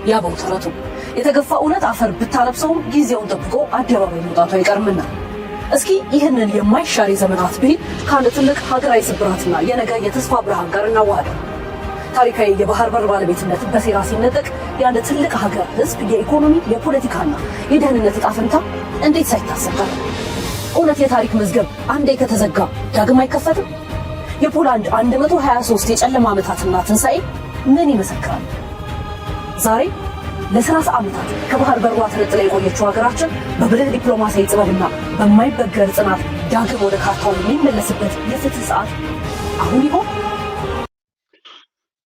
ያበው ተረቱ። የተገፋ እውነት አፈር ብታለብሰውም ጊዜውን ጠብቆ አደባባይ መውጣቱ አይቀርምና። እስኪ ይህንን የማይሻር የዘመናት ብሂል ከአንድ ትልቅ ሀገራዊ ስብራትና የነገ የተስፋ ብርሃን ጋር እናዋህደው። ታሪካዊ የባህር በር ባለቤትነት በሴራ ሲነጠቅ የአንድ ትልቅ ሀገር ህዝብ የኢኮኖሚ፣ የፖለቲካና የደህንነት እጣ ፈንታ እንዴት ሳይታሰብ ቀረ? እውነት የታሪክ መዝገብ አንዴ ከተዘጋ ዳግም አይከፈትም? የፖላንድ አንድ መቶ ሃያ ሦስት የጨለማ ዓመታትና ትንሣኤ ምን ይመሰክራል? ዛሬ ለሰላሳ ዓመታት ከባህር በሯ ተነጥላ የቆየችው ሀገራችን በብልህ ዲፕሎማሲያዊ ጥበብና በማይበገር ጽናት ዳግም ወደ ካርታው የሚመለስበት የፍትህ ሰዓት አሁን ይሆን?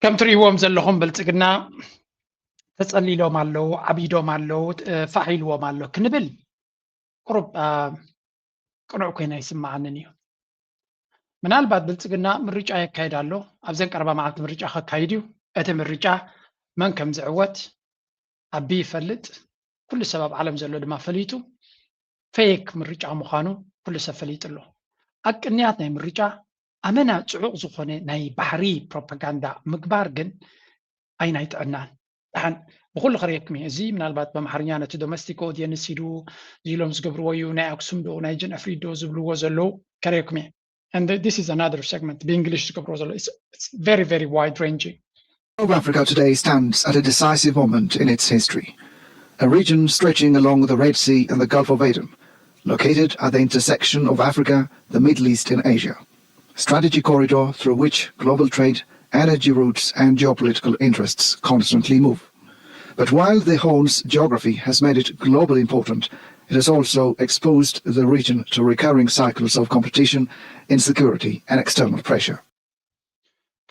ከም ትርእይዎም ዘለኹም ብልጽግና ተጸሊሎም ኣለዉ፣ ዓቢዶም ኣለዉ፣ እ፣ ፋሕ ኢልዎም ኣሎ ክንብል ቁሩብ፣ እ፣ ቅኑዕ ኮይና ይስምዓንን እዩ። ምናልባት ብልጽግና ምርጫ የካይድ ኣሎ፣ ኣብዘን ቀረባ መዓልቲ ምርጫ ከካይድ እዩ። እቲ ምርጫ መን ከም ዝዕወት ኣቢ ይፈልጥ፣ ኩሉ ሰብ ኣብ ዓለም ዘሎ ድማ ፈሊጡ። ፌክ ምርጫ ምዃኑ ኩሉ ሰብ ፈሊጡ ኣሎ። ኣብ ቅንያት ናይ ምርጫ ኣመና ጽዑቕ ዝኾነ ናይ ባሕሪ ፕሮፓጋንዳ ምግባር ግን ኣይናይ ጥዕናን። ደሓን ብኹሉ ከርእየኩም እየ። እዚ ምናልባት ብኣምሓርኛ ነቲ ዶሜስቲክ ኦዲየንስ ሂዱ ኢሎም ዝገብርዎ እዩ፣ ናይ ኣክሱም ዶ ናይ ጅንዕፍሪት ዶ ዝብልዎ ዘለዉ ከርእየኩም እየ። And this is another segment ብእንግሊሽ ዝገብርዎ ዘለዉ። It's, it's very, very wide ranging. Of Africa today stands at a decisive moment in its history. A region stretching along the Red Sea and the Gulf of Aden, located at the intersection of Africa, the Middle East, and Asia. Strategy corridor through which global trade, energy routes, and geopolitical interests constantly move. But while the Horn's geography has made it globally important, it has also exposed the region to recurring cycles of competition, insecurity, and external pressure.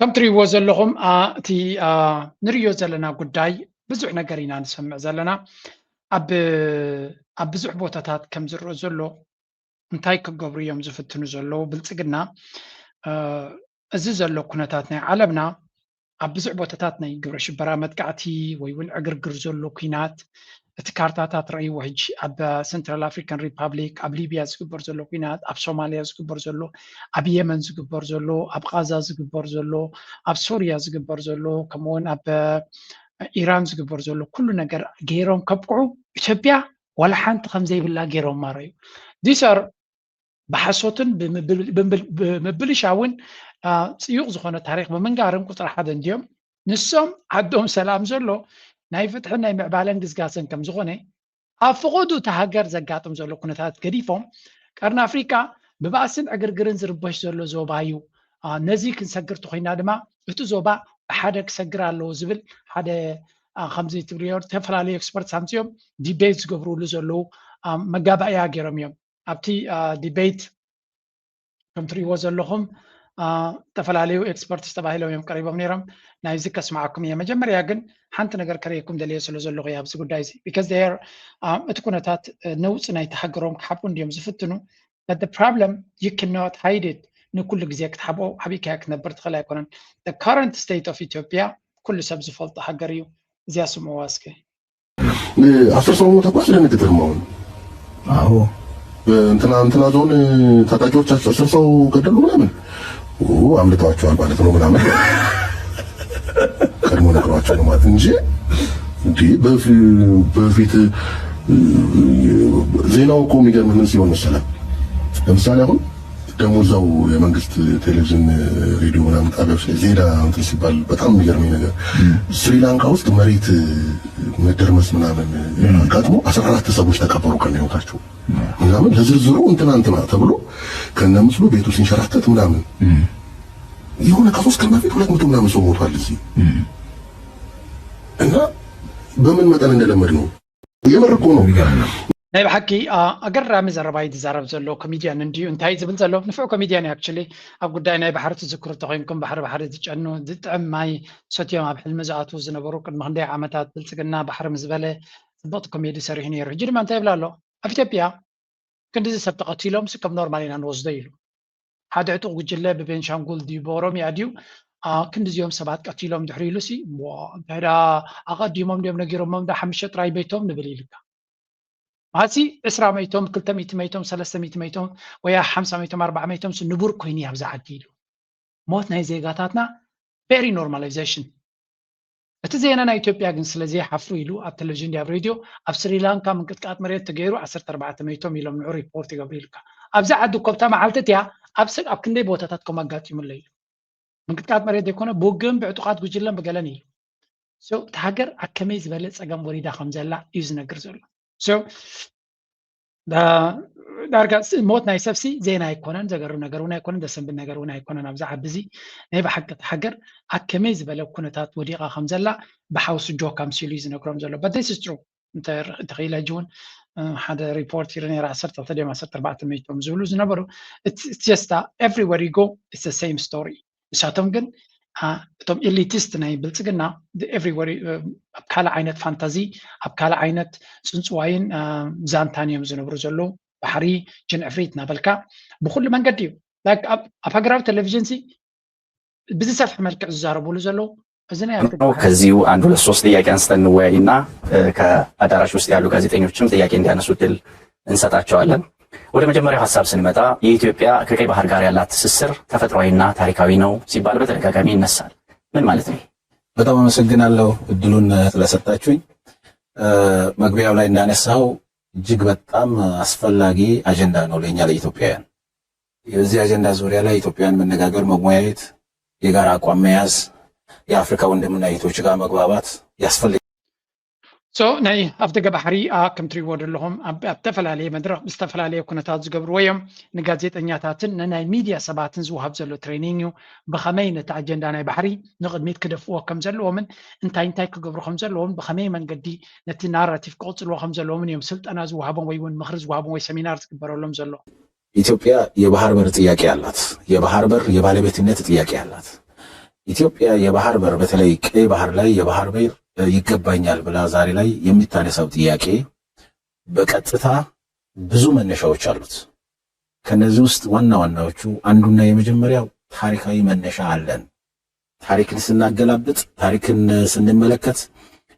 ከም ትርእይዎ ዘለኹም፣ አ፣ እቲ፣ አ፣ ንርእዮ ዘለና ጉዳይ ብዙሕ ነገር ኢና ንሰምዕ ዘለና። ኣብ፣ ኣብ ብዙሕ ቦታታት ከም ዝረአ ዘሎ እንታይ ክገብሩ እዮም ዝፍትኑ ዘለዉ? ብልጽግና፣ እ፣ እዚ ዘሎ ኩነታት ናይ ዓለምና ኣብ ብዙሕ ቦታታት ናይ ግብረ ሽበራ መጥቃዕቲ ወይ እውን ዕግርግር ዘሎ ኲናት፣ እቲ ካርታታት ረእይዎ ሕጂ ኣብ ሰንትራል ኣፍሪካን ሪፓብሊክ፣ ኣብ ሊብያ ዝግበር ዘሎ ኲናት፣ ኣብ ሶማልያ ዝግበር ዘሎ፣ ኣብ የመን ዝግበር ዘሎ፣ ኣብ ቃዛ ዝግበር ዘሎ፣ ኣብ ሶርያ ዝግበር ዘሎ፣ ከምኡውን ኣብ ኢራን ዝግበር ዘሎ ኩሉ ነገር ገይሮም ከብቅዑ ኢትዮጵያ ዋላ ሓንቲ ከም ዘይብላ ገይሮም ማረዩ። These are ብሓሶትን ብምብል- ብምብል- ብምብልሻውን፣ አ፣ ጽዩቕ ዝኾነ ታሪኽ ብምንጋርን ቁጽሪ ሓደ እንድዮም። ንሶም ዓዶም ሰላም ዘሎ ናይ ፍትሕን ናይ ምዕባለን ግስጋሰን ከም ዝኾነ ኣብ ፍቐዱ እታ ሃገር ዘጋጥም ዘሎ ኩነታት ገዲፎም ቀርኒ ኣፍሪቃ ብባእስን ዕግርግርን ዝርበሽ ዘሎ ዞባ እዩ። አ፣ ነዚ ክንሰግር ተኾይና ድማ እቲ ዞባ ብሓደ ክሰግር ኣለዎ ዝብል ሓደ፣ አ፣ ከምዚ ትብልዮ ዝተፈላለዩ ኤክስፐርትስ ኣምፅኦም ዲቤት ዝገብርሉ ዘለዉ፣ አ፣ መጋባእያ ገይሮም እዮም። ኣብቲ፣ አ፣ ዲቤት ከም ትርእይዎ ዘለኹም፣ አ፣ ዝተፈላለዩ ኤክስፐርትስ ተባሂሎም እዮም ቀሪቦም ነይሮም። ናይዚ ከስምዓኩም እየ። መጀመርያ ግን ሓንቲ ነገር ከርእየኩም ደልየ ስለ ዘለኹ እየ ኣብዚ ጉዳይ እዚ። Because they are፣ አ፣ እቲ ኩነታት፣ እ፣ ነውጺ ናይቲ ሃገሮም ክሓብኡ እንድዮም ዝፍትኑ። But the problem, you cannot hide it። ንኩሉ ግዜ ክትሓብኦ ሓቢእካዮ ክትነብር ትኽእል ኣይኮነን። The current state of Ethiopia ኩሉ ሰብ ዝፈልጦ ሃገር እዩ። እዚኣ ስምዕዋ እስከ። አስር ሰው ሞተ እኮ አስደነግጥም። አሁን አዎ እንትና እንትና ዞን ታጣቂዎች አስር ሰው ገደሉ ምናምን ኡ አምልጠዋቸዋል ማለት ነው ምናምን ቀድሞ ነግሯቸው ነው ማለት እንጂ እንዲህ በፊ- በፊት ዜናው እኮ የሚገርምህ ምን ሲሆን መሰለህ? ለምሳሌ አሁን ደግሞ እዛው የመንግስት ቴሌቪዥን ሬዲዮ ምናምን ጣቢያዎች ላይ ዜና እንትን ሲባል በጣም የሚገርመኝ ነገር ስሪላንካ ውስጥ መሬት መደርመስ ምናምን አጋጥሞ አስራ አራት ሰዎች ተቀበሩ ከነ ህይወታቸው ምናምን ለዝርዝሩ እንትና እንትና ተብሎ ከነ ምስሉ ቤቱ ሲንሸራተት ምናምን የሆነ ከሶስት ቀን በፊት ሁለት መቶ ምናምን ሰው ሞቷል እዚህ እና በምን መጠን እንደለመድነው የምር እኮ ነው። ይገርም ነው። ናይ ብሓቂ፣ አ፣ ኣገራሚ ዘረባ እዩ ዝዛረብ ዘሎ ኮሚድያን እንድዩ። እንታይ ዝብል ዘሎ ንፉዕ ኮሚድያን እዩ። ኣክቹሊ ኣብ ጉዳይ ናይ ባሕሪ ትዝክሩ ተኮይንኩም ባሕሪ ባሕሪ ዝጨኑ ዝጥዕም ማይ ሰትዮም ኣብ ሕልሚ ዝኣትዉ ዝነበሩ ቅድሚ ክንደይ ዓመታት ብልጽግና ባሕሪ ምስ በለ ጽብቕቲ ኮሜዲ ሰሪሑ ነይሩ። ሕጂ ድማ እንታይ ይብል ኣሎ? ኣብ ኢትዮጵያ ክንድዚ ሰብ ተቐቲሎም ሲ ከም ኖርማል ኢና ንወስዶ ኢሉ። ሓደ ዕጡቕ ጉጅለ ብቤንሻንጉል ድዩ ብኦሮሚያ ድዩ፣ አ፣ ክንድዚኦም ሰባት ቀቲሎም ድሕሪ ኢሉ ሲ፣ ዋ፣ እንታይ ደኣ ኣቐዲሞም ድዮም ነጊሮሞም ዳ ሓሙሽተ ጥራይ መይቶም ንብል ኢልካ። ማሲ ዕስራ መይቶም፣ ክልተ ሚእቲ መይቶም፣ ሰለስተ ሚእቲ መይቶም፣ ወይ ሓምሳ መይቶም፣ ኣርባዓ መይቶም ሲ ንቡር ኮይኑ እዩ ኣብዚ ዓዲ ኢሉ። ሞት ናይ ዜጋታትና very normalization። እቲ ዜና ናይ ኢትዮጵያ ግን ስለ ዘይሓፍሩ ኢሉ ኣብ ቴሌቪዥን ድያ ኣብ ሬድዮ ኣብ ስሪላንካ ምንቅጥቃጥ መሬት ተገይሩ ዓሰርተ ኣርባዕተ መይቶም ኢሎም ንዑ ሪፖርት ይገብሩ ኢልካ። ኣብዛ ዓዲ እኮ ኣብታ መዓልቲ እቲያ ኣብ ስ- ኣብ ክንደይ ቦታታት ከም ኣጋጢሙለ እዩ። ምንቅጥቃጥ መሬት ዘይኮነ ብውግእን ብዕጡቓት ጉጅለን ብገለን እዩ። So እቲ ሃገር ኣብ ከመይ ዝበለ ፀገም ወሪዳ ከም ዘላ እዩ ዝነግር ዘሎ። So ዳ- ዳርጋ ስ- ሞት ናይ ሰብሲ ዜና ኣይኮነን፣ ዘገርም ነገር እውን ኣይኮነን፣ ዘሰንብድ ነገር እውን ኣይኮነን። ኣብዚ ዓዲ እዚ ናይ ብሓቂ እታ ሃገር ኣብ ከመይ ዝበለ ኩነታት ወዲቓ ከም ዘላ ብሓውሲ ጆካ ምሲሉ እዩ ዝነግሮም ዘሎ። But this is true። እንተ እንተኽኢለ ሕጂ እውን እ፣ ሓደ ሪፖርት ይረ ነይረ ዓሰርተ ክልተ ድዮም ዓሰርተ ኣርባዕተ መይቶም ዝብሉ ዝነበሩ። It's just everywhere you go it's the same story። ንሳቶም ግን አ፣ እቶም ኤሊቲስት ናይ ብልፅግና everywhere እ፣ ኣብ ካልእ ዓይነት ፋንታዚ ኣብ ካልእ ዓይነት ፅንፅዋይን አ፣ ዛንታን እዮም ዝነብሩ ዘለዉ። ባሕሪ ጅን ዕፍሪት እናበልካ ብኩሉ መንገዲ እዩ። Like ኣብ ኣብ ሃገራዊ ቴሌቪዥን ሲ ብዝሰፍሐ መልክዕ ዝዛረብሉ ዘለዉ። እዚ ናይ ኣፍሪቃ ከዚሁ አንድ ሁለት ሶስት ጥያቄ አንስተን እንወያይና እ፣ ከአዳራሽ ውስጥ ያሉ ጋዜጠኞችም ጥያቄ እንዲያነሱ እድል እንሰጣቸዋለን። ወደ መጀመሪያው ሀሳብ ስንመጣ የኢትዮጵያ ከቀይ ባህር ጋር ያላት ትስስር ተፈጥሯዊና ታሪካዊ ነው ሲባል በተደጋጋሚ ይነሳል። ምን ማለት ነው? በጣም አመሰግናለሁ እድሉን ስለሰጣችሁኝ። እ፣ መግቢያው ላይ እንዳነሳው እጅግ በጣም አስፈላጊ አጀንዳ ነው ለእኛ ለኢትዮጵያውያን። የዚህ አጀንዳ ዙሪያ ላይ ኢትዮጵያውያን መነጋገር፣ መወያየት፣ የጋራ አቋም መያዝ፣ የአፍሪካ ወንድምና እህቶች ጋር መግባባት ያስፈልጋል። So ናይ ኣፍ ደገ ባሕሪ አ፣ ከም ትሪእዎ ዘለኹም ኣብ ኣብ ዝተፈላለየ መድረኽ ብዝተፈላለየ ኩነታት ዝገብርዎ እዮም። ንጋዜጠኛታትን ንናይ ሚድያ ሰባትን ዝወሃብ ዘሎ ትሬኒንግ እዩ። ብኸመይ ነቲ ኣጀንዳ ናይ ባሕሪ ንቕድሚት ክደፍእዎ ከም ዘለዎምን እንታይ እንታይ ክገብሩ ከም ዘለዎም ብኸመይ መንገዲ ነቲ ናራቲቭ ክቕፅልዎ ከም ዘለዎምን እዮም ስልጠና ዝወሃቦም ወይ እውን ምኽሪ ዝወሃቦም ወይ ሰሚናር ዝግበረሎም ዘሎ። ኢትዮጵያ የባህር በር ጥያቄ አላት። የባህር በር የባለቤትነት ጥያቄ አላት። ኢትዮጵያ የባህር በር በተለይ ቀይ ባህር ላይ የባህር በር ይገባኛል ብላ ዛሬ ላይ የምታነሳው ጥያቄ በቀጥታ ብዙ መነሻዎች አሉት። ከነዚህ ውስጥ ዋና ዋናዎቹ አንዱና የመጀመሪያው ታሪካዊ መነሻ አለን። ታሪክን ስናገላብጥ፣ ታሪክን ስንመለከት፣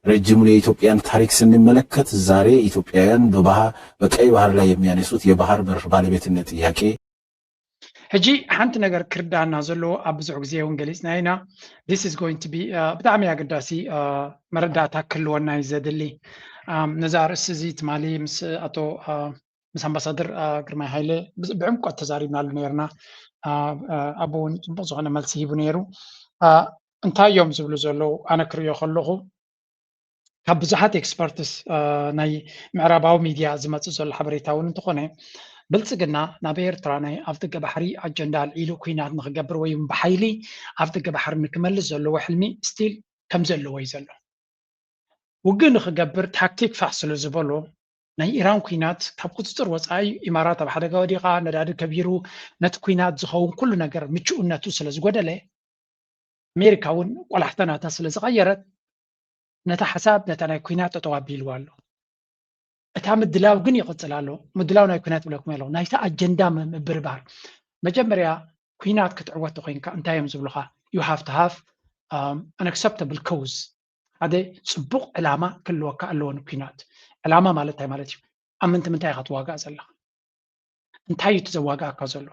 ረጅሙን የኢትዮጵያን ታሪክ ስንመለከት ዛሬ ኢትዮጵያውያን በባህ- በቀይ ባህር ላይ የሚያነሱት የባህር በር ባለቤትነት ጥያቄ ሕጂ ሓንቲ ነገር ክርዳና ዘለዎ ኣብ ብዙሕ ግዜ እውን ገሊፅና ኢና። This is going to be አ፣ ብጣዕሚ ኣገዳሲ አ፣ መረዳእታ ክህልወና እዩ ዘድሊ። አ፣ ነዚ ኣርእስቲ እዚ ትማሊ ምስ ኣቶ አ፣ ምስ ኣምባሳደር አ፣ ግርማይ ሃይለ ብዝ- ብዕምቆት ተዛሪብናሉ ነርና። አ፣ አ፣ ኣቦ እውን ፅቡቅ ዝኾነ መልሲ ሂቡ ነይሩ። አ፣ እንታይ እዮም ዝብሉ ዘለዉ? ኣነ ክርእዮ ከለኹ ካብ ብዙሓት ኤክስፐርትስ አ፣ ናይ ምዕራባዊ ሚድያ ዝመፅእ ዘሎ ሓበሬታ እውን እንተኾነ ብልፅግና ናብ ኤርትራ ናይ ኣፍደገ ባሕሪ ኣጀንዳ ኣልዒሉ ኩናት ንክገብር ወይ እውን ብሓይሊ ኣፍደገ ባሕሪ ንክመልስ ዘለዎ ሕልሚ ስቲል ከም ዘለዎ እዩ ዘሎ። ውግእ ንክገብር ታክቲክ ፋሕ ስለ ዝበሎ ናይ ኢራን ኩናት ካብ ቁፅፅር ወፃኢ ኢማራት ኣብ ሓደጋ ወዲቓ፣ ነዳዲ ከቢሩ፣ ነቲ ኩናት ዝኸውን ኩሉ ነገር ምቹእነቱ ስለ ዝጎደለ ኣሜሪካ እውን ቆላሕታ ናታ ስለ ዝቐየረት ነታ ሓሳብ ነታ ናይ ኩናት ጠጠው ኣቢልዋ ኣሎ። እታ ምድላው ግን ይቕፅል ኣሎ። ምድላው ናይ ኩናት ብለኩም ኣለኹ ናይታ ኣጀንዳ ም- ምብርባር። መጀመርያ ኩናት ክትዕወት ተኮይንካ እንታይ እዮም ዝብሉካ? You have to have um, an acceptable cause። ሓደ ፅቡቕ ዕላማ ክህልወካ ኣለዎ ንኩናት። ዕላማ ማለት እንታይ ማለት እዩ? ኣብ ምንታይ ምንታይ ኢኻ ትዋጋእ ዘለኻ? እንታይ እዩ እቲ ዘዋግኣካ ዘሎ?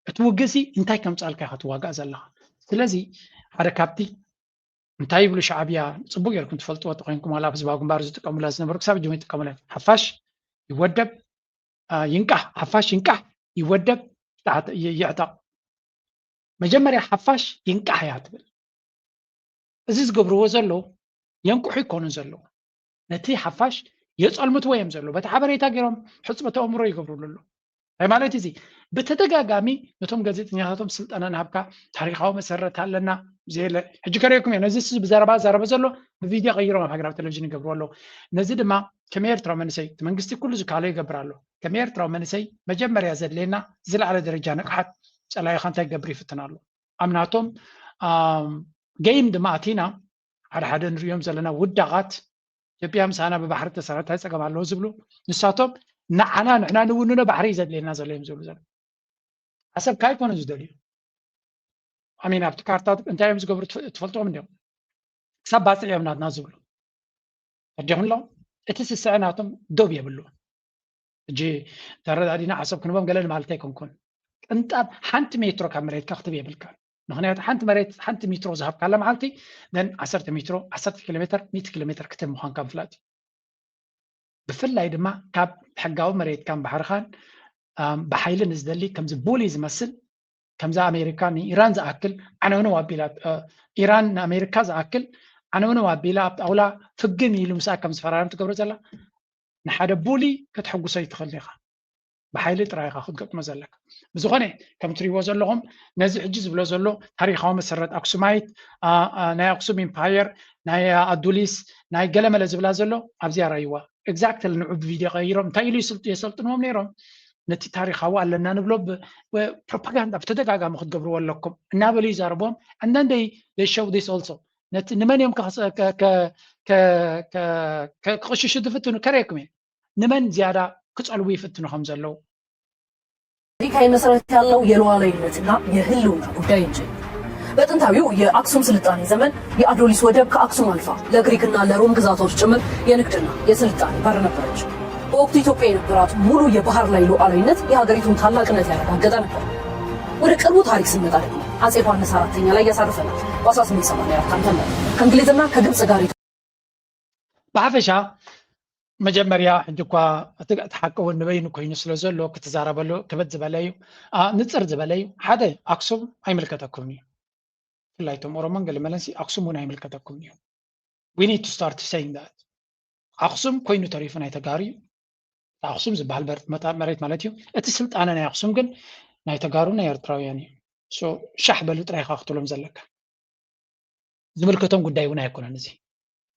እቲ ውግእ ሲ እንታይ ከምፅኣልካ ኢኻ ትዋጋእ ዘለኻ? ስለዚ ሓደ ካብቲ እንታይ ይብሉ ሻዕብያ ፅቡቅ ጌርኩም ትፈልጥዎ ተኮይንኩም ዋላ ኣብ ህዝባዊ ግንባር ዝጥቀሙላ ዝነበሩ ክሳብ ሕጂ እውን ይጥቀሙላ እዮም። ሓፋሽ ይወደብ አ፣ ይንቃሕ፣ ሓፋሽ ይንቃሕ ይወደብ ይተዓተ- ይ- ይዕጠቅ። መጀመርያ ሓፋሽ ይንቃሕ እያ ትብል። እዚ ዝገብርዎ ዘለዉ የንቅሑ ይኮኑ ዘለዉ ነቲ ሓፋሽ የፀልምትዎ እዮም ዘለዉ በቲ ሓበሬታ ገይሮም ሕፅበተ ኣእምሮ ይገብሩሉ ኣለዉ። እንታይ ማለት እዚ ብተደጋጋሚ ነቶም ጋዜጠኛታቶም ስልጠና ንሃብካ ታሪካዊ መሰረት ኣለና ዘየለ ሕጂ ከርእየኩም እየ ነዚ ስ ብዘረባ ዘረበ ዘሎ ብቪድዮ ቀይሮም ኣብ ሃገራዊ ቴሌቪዥን ይገብርዎ ኣለዉ። ነዚ ድማ ከም ኤርትራዊ መንእሰይ እቲ መንግስቲ ኩሉ ዝከኣሎ ይገብር ኣሎ። ከም ኤርትራዊ መንእሰይ መጀመርያ ዘድልየና ዝለዓለ ደረጃ ንቕሓት ጸላኢኻ እንታይ ክገብር ይፍትን ኣሎ ኣብ ናቶም game ድማ ኣቲና ሓደ ሓደ ንሪኦም ዘለና ውዳቓት ኢትዮጵያ ምሳና ብባሕሪ ተሰራ እንታይ ፀገም ኣለዎ ዝብሉ ንሳቶም ንዓና ንሕና ንውንኖ ባሕሪ እዩ ዘድልየና ዘሎ እዮም ዝብሉ ዘሎ ዓሰብ ካይኮነ ዝደልዩ ኣሚን ኣብቲ ካርታ እንታይ እዮም ዝገብሩ ትፈልጥዎም እንዲም ክሳብ ባፅዕ እዮም ናትና ዝብሉ ፈዲኹም ኣለዎም እቲ ስስዐ ናቶም ዶብ የብሉ ሕጂ ተረዳዲና ዓሰብ ክንቦም ገለ ማለት ኣይኮንኩን ቅንጣብ ሓንቲ ሜትሮ ካብ መሬትካ ክትብ የብልካ ምክንያቱ ሓንቲ መሬት ሓንቲ ሜትሮ ዝሃብካላ መዓልቲ ን ዓሰርተ ሜትሮ ዓሰርተ ኪሎ ሜትር ሚእቲ ኪሎ ሜትር ክትህብ ምዃንካ ምፍላጥ እዩ። ብፍላይ ድማ ካብ ሕጋዊ መሬትካን ባሕርኻን ብሓይሊ ንዝደሊ ከምዚ ቡሊ ዝመስል ከምዛ ኣሜሪካ ንኢራን ዝኣክል ዓነውነው ኣቢላ ኢራን ንኣሜሪካ ዝኣክል ዓነውነው ኣቢላ ኣብ ጣውላ ፍግም ኢሉ ምስኣ ከም ዝፈራረም ትገብሮ ዘላ ንሓደ ቡሊ ከተሐጉሶ ይትኽእል ኢኻ። ብሓይሊ ጥራይ ኢኻ ክትገጥሞ ዘለካ። ብዝኾነ ከም ትሪእዎ ዘለኹም ነዚ ሕጂ ዝብሎ ዘሎ ታሪኻዊ መሰረት ኣክሱማይት ናይ ኣክሱም ኢምፓየር ናይ ኣዱሊስ ናይ ገለመለ ዝብላ ዘሎ ኣብዚኣ ራይዋ exactly ንዑ ብቪድዮ ቀይሮም እንታይ ኢሉ የሰልጥንዎም ነይሮም። ነቲ ታሪኻዊ ኣለና ንብሎ ፕሮፓጋንዳ ብተደጋጋሚ ክትገብርዎ ኣለኩም እናበሉ ይዛረብዎም። And then they show this also ነቲ ንመን እዮም ክቕሽሹ ዝፍትኑ ከረየኩም እየ ንመን ዝያዳ ክጸልዉ ይፍትኑ ከም ዘለዉ። ታሪካዊ መሰረት ያለው የሉዓላዊነትና የህልውና ጉዳይ እንጂ። በጥንታዊው የአክሱም ስልጣኔ ዘመን የአዶሊስ ወደብ ከአክሱም አልፋ ለግሪክና ለሮም ግዛቶች ጭምር የንግድና የስልጣኔ በር ነበረች። በወቅቱ ኢትዮጵያ የነበራት ሙሉ የባህር ላይ ሉዓላዊነት የሀገሪቱን ታላቅነት ያረጋገጠ ነበር። ወደ ቅርቡ ታሪክ ስንመጣ ደግሞ አጼ ዮሐንስ አራተኛ ላይ ያሳርፈናል። በ1884 ዓ.ም ከእንግሊዝና ከግብጽ ጋር ብሓፈሻ መጀመርያ ሕጂ እኳ እቲ እቲ ሓቂ እውን ንበይኑ ኮይኑ ስለ ዘሎ ክትዛረበሉ ክብድ ዝበለ እዩ። ንፅር ዝበለ እዩ። ሓደ ኣክሱም ኣይምልከተኩም እዩ። ብፍላይ እቶም ኦሮሞን ገለመለን ኣክሱም እውን ኣይምልከተኩም እዩ። We need to start saying that ኣክሱም ኮይኑ ተሪፉ ናይ ተጋሩ እዩ። ኣክሱም ዝበሃል መሬት ማለት እዩ። እቲ ስልጣነ ናይ ኣክሱም ግን ናይ ተጋሩ ናይ ኤርትራውያን እዩ። ሻሕ በሉ ጥራይ ኢኻ ክትብሎም ዘለካ። ዝምልከቶም ጉዳይ እውን ኣይኮነን። እዚ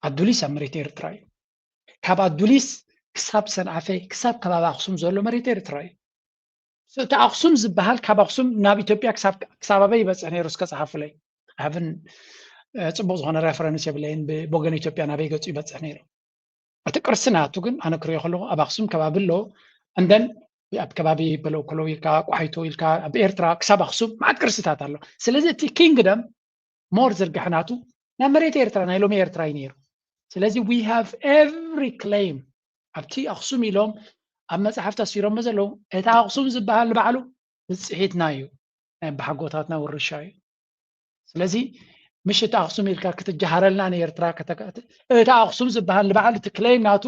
ኣዱሊስ ኣብ መሬት ኤርትራ እዩ። ካብ ኣዱሊስ ክሳብ ሰንዓፈ ክሳብ ከባቢ ኣክሱም ዘሎ መሬት ኤርትራ እዩ። እቲ ኣክሱም ዝበሃል ካብ ኣክሱም ናብ ኢትዮጵያ ክሳብ ኣበይ ይበፅሕ ነይሩ እስከ ፀሓፉለይ። ኣብን ፅቡቅ ዝኮነ ሬፈረንስ የብለይን ብወገን ኢትዮጵያ ናበይ ገፁ ይበፅሕ ነይሩ። እቲ ቅርሲ ናቱ ግን ኣነ ክሪኦ ከለኩ ኣብ ኣክሱም ከባቢ ኣሎ። እንደን ኣብ ከባቢ በለው ከለው ኢልካ ቋሒቶ ኢልካ ኣብ ኤርትራ ክሳብ ኣክሱም ማዓት ቅርስታት ኣሎ። ስለዚ እቲ ኪንግደም ሞር ዝርግሐ ናቱ ናብ መሬት ኤርትራ ናይ ሎሚ ኤርትራ እዩ ነይሩ። ስለዚ we have every claim ኣብቲ ኣክሱም ኢሎም ኣብ መፅሓፍቲ ኣስፊሮሞ ዘለዉ እቲ ኣክሱም ዝበሃል ንባዕሉ ብፅሒትና እዩ ናይ ኣባሓጎታትና ውርሻ እዩ። ስለዚ ምሽ እቲ ኣክሱም ኢልካ ክትጀሃረልና ንኤርትራ እቲ ኣክሱም ዝበሃል ንባዕሉ እቲ claim ናቱ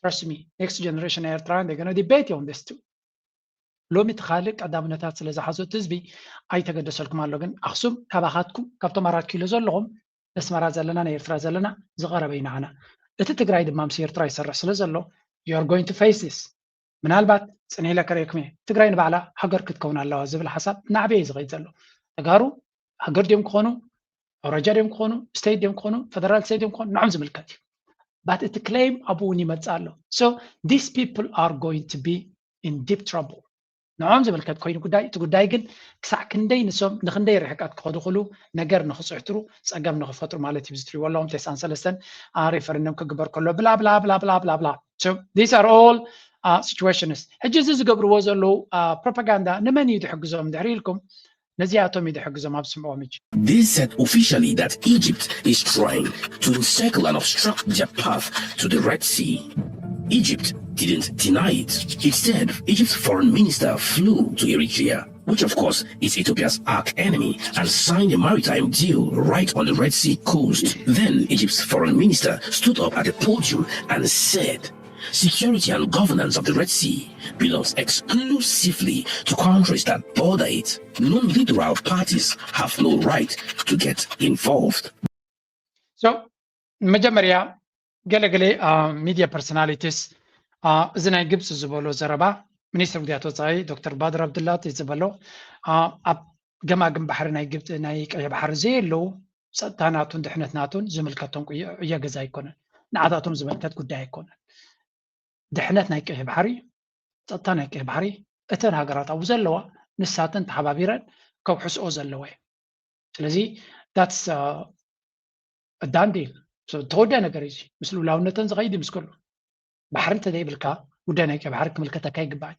trust me next generation ኤርትራውያን they're gonna debate on this too። ሎሚ እቲ ካልእ ቀዳምነታት ስለ ዝሓዞ እቲ ህዝቢ ኣይተገደሰልኩም ኣሎ። ግን ኣክሱም ካባኻትኩም ካብቶም ኣራት ኪሎ ዘለኹም ነስመራ ዘለና ናይ ኤርትራ ዘለና ዝቐረበ ኢና ንዓና። እቲ ትግራይ ድማ ምስ ኤርትራ ይሰርሕ ስለ ዘሎ you are going to face this። ምናልባት ፅን ኢለ ከርእየኩም እየ። ትግራይ ንባዕላ ሃገር ክትከውን ኣለዋ ዝብል ሓሳብ እናዕበየ እዩ ዝኸይድ ዘሎ። ተጋሩ ሃገር ድዮም ክኾኑ፣ ኣውራጃ ድዮም ክኾኑ፣ state ድዮም ክኾኑ፣ federal state ድዮም ክኾኑ ንዖም ዝምልከት እዩ። But እቲ claim ኣብኡ እውን ይመፅእ ኣሎ። So these people are going to be in deep trouble። ንዖም ዝምልከት ኮይኑ ጉዳይ እቲ ጉዳይ ግን ክሳዕ ክንደይ ንሶም ንክንደይ ርሕቀት ክኸዱ ክሉ ነገር ንክፅሕትሩ ፀገም ንክፈጥሩ ማለት እዩ። ትሪእዎ ኣለኹም ተስዓን ሰለስተን referendum ክግበር ከሎ ብላ ብላ ብላ ብላ ብላ ብላ these are all situations። ሕጂ እዚ ዝገብርዎ ዘለዉ propaganda ንመን እዩ ዝሕግዞም ድሕሪ ኢልኩም ነዚኣቶም እዩ ዝሕግዞም ኣብ ስምዕዎም ሕጂ። They said officially that Egypt is trying to encircle and obstruct their path to the Red Sea. Egypt didn't deny it. Instead, Egypt's foreign minister flew to Eritrea, which of course is Ethiopia's arch enemy, and signed a maritime deal right on the Red Sea coast. Then Egypt's foreign minister stood up at the podium and said, security and governance of the Red Sea belongs exclusively to countries that border it. Non-literal parties have no right to get involved. So መጀመርያ ገለገለ media personalities እዚ ናይ ግብፂ ዝበሎ ዘረባ ሚኒስትር ጉዳያት ወፃኢ ዶክተር ባድር ኣብዱላቲ ዝበሎ ኣብ ገማግም ባሕሪ ናይ ግብፂ ናይ ቀይሕ ባሕሪ ዘየለዉ ፀጥታ ናቱን ድሕነት ናቱን ዝምልከቶም ዕዮ ገዛ ኣይኮነን። ንዓታቶም ዝምልከት ጉዳይ ኣይኮነን። ድሕነት ናይ ቀይሕ ባሕሪ ፀጥታ ናይ ቀይሕ ባሕሪ እተን ሃገራት ኣብኡ ዘለዋ ንሳተን ተሓባቢረን ከውሕስኦ ዘለወ እዩ። ስለዚ that's done deal። ተወዳኢ ነገር እዩ። ምስ ልኡላውነተን ዝኸይድ ምስ ከሉ ባሕሪ እንተዘይብልካ ጉዳይ ናይ ቀይ ባሕሪ ክምልከተካ ይግባእ።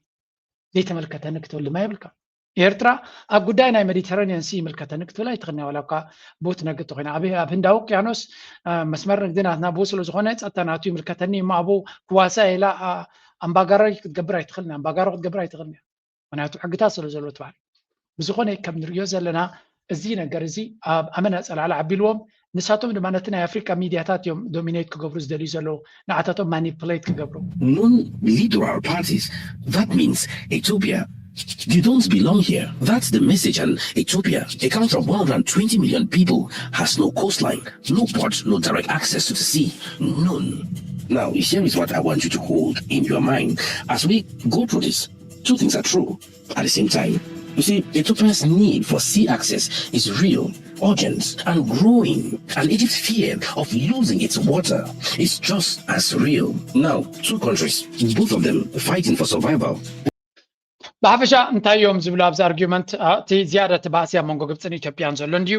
ዘይተመልከተኒ ክትብል ድማ የብልካ። ኤርትራ ኣብ ጉዳይ ናይ ሜዲተራኒያን ሲ ይምልከተኒ ክትብል ኣይትኽእልን እያ። ዋላ እኳ ብኡ ትነግድ ተኮይና ኣብ ኣብ ህንዳዊ ውቅያኖስ መስመር ንግዲ ናትና ብኡ ስለ ዝኾነ ጸጥታ ናቱ ይምልከተኒ እሞ ኣብኡ ክዋሳ ኢላ ኣምባጋራይ ክትገብር ኣይትኽእልን እያ። ኣምባጋሮ ክትገብር ኣይትኽእልን እያ። ምክንያቱ ሕግታት ስለ ዘሎ ትበሃል። ብዝኾነ ከም ንርእዮ ዘለና እዚ ነገር እዚ ኣብ ኣመና ጸላዕላ ኣቢልዎም። ንሳቶም ድማ ነቲ ናይ ኣፍሪካ ሚድያታት እዮም ዶሚኔት ክገብሩ ዝደልዩ ዘለዉ፣ ንዓታቶም ማኒፕሌት ክገብሩ። Non-literal parties. That means Ethiopia. You don't belong here. That's the message. And Ethiopia, a country of one hundred twenty million people, has no coastline, no port, no direct access to the sea. None. Now, here is what I want you to hold in your mind as we go through this. Two things are true. At the same time, you see, Ethiopia's need for sea access is real, urgent, and growing. And Egypt's fear of losing its water is just as real. Now, two countries, both of them fighting for survival. ብሓፈሻ እንታይ እዮም ዝብሉ ኣብዚ ኣርጊመንት? እቲ ዝያዳ እቲ ባእሲ ኣብ መንጎ ግብፅን ኢትዮጵያን ዘሎ እንድዩ።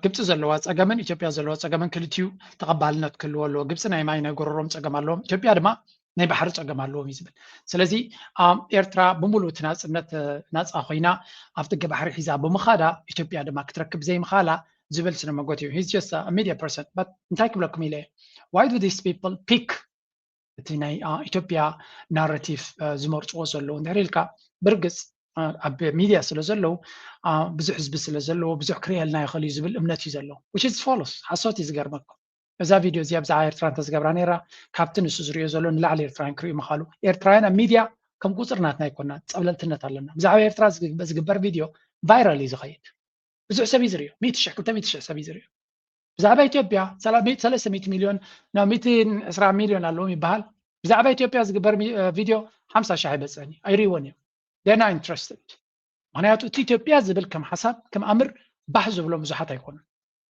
ግብፂ ዘለዋ ፀገምን ኢትዮጵያ ዘለዋ ፀገምን ክልቲኡ ተቐባልነት ክህልዎ ኣለዎ። ግብፂ ናይ ማይ ናይ ጎረሮም ፀገም ኣለዎም፣ ኢትዮጵያ ድማ ናይ ባሕሪ ፀገም ኣለዎም እዩ ዝብል። ስለዚ ኤርትራ ብምሉእ እቲ ናፅነት ናፃ ኮይና ኣብ ጥገ ባሕሪ ሒዛ ብምኻዳ ኢትዮጵያ ድማ ክትረክብ ዘይምኻላ ዝብል ስነ መጎት እዩ። He's just a media person, but እንታይ ክብለኩም ኢለ፣ why do these people pick እቲ ናይ ኢትዮጵያ ናራቲቭ ዝመርፅዎ ዘለዉ? እንድሕር ኢልካ፣ ብርግፅ ኣብ ሚድያ ስለ ዘለዉ፣ ብዙሕ ህዝቢ ስለ ዘለዎ፣ ብዙሕ ክርእየልና ይኽእል እዩ ዝብል እምነት እዩ ዘለዎ። Which is false፣ ሓሶት እዩ። ዝገርመኩም፣ እዛ ቪድዮ እዚኣ ብዛዕባ ኤርትራ እንተዝገብራ ነይራ፣ ካብቲ ንሱ ዝርእዮ ዘሎ ንላዕሊ ኤርትራውያን ክርእዩ ምኻሉ። ኤርትራውያን ኣብ ሚድያ ከም ቁፅር ናትና ኣይኮና፣ ፀብለልትነት ኣለና። ብዛዕባ ኤርትራ ዝግበር ቪድዮ ቫይራል እዩ ዝኸይድ፣ ብዙሕ ሰብ እዩ ዝርእዮ። ሚእቲ ሽሕ፣ ክልተ ሚእቲ ሽሕ ሰብ እዩ ዝርእዮ። ብዛዕባ ኢትዮጵያ ሰለስተ ሚእቲ ሚልዮን ናብ ሚእቲ ዕስራ ሚልዮን ኣለዎም ይበሃል። ብዛዕባ ኢትዮጵያ ዝግበር ቪድዮ ሓምሳ ሽሕ ኣይበፅእን እዩ፣ ኣይርእይዎን እዮም። They're not interested። ምክንያቱ እቲ ኢትዮጵያ ዝብል ከም ሓሳብ ከም ኣምር ባህ ዝብሎም ብዙሓት ኣይኮኑን።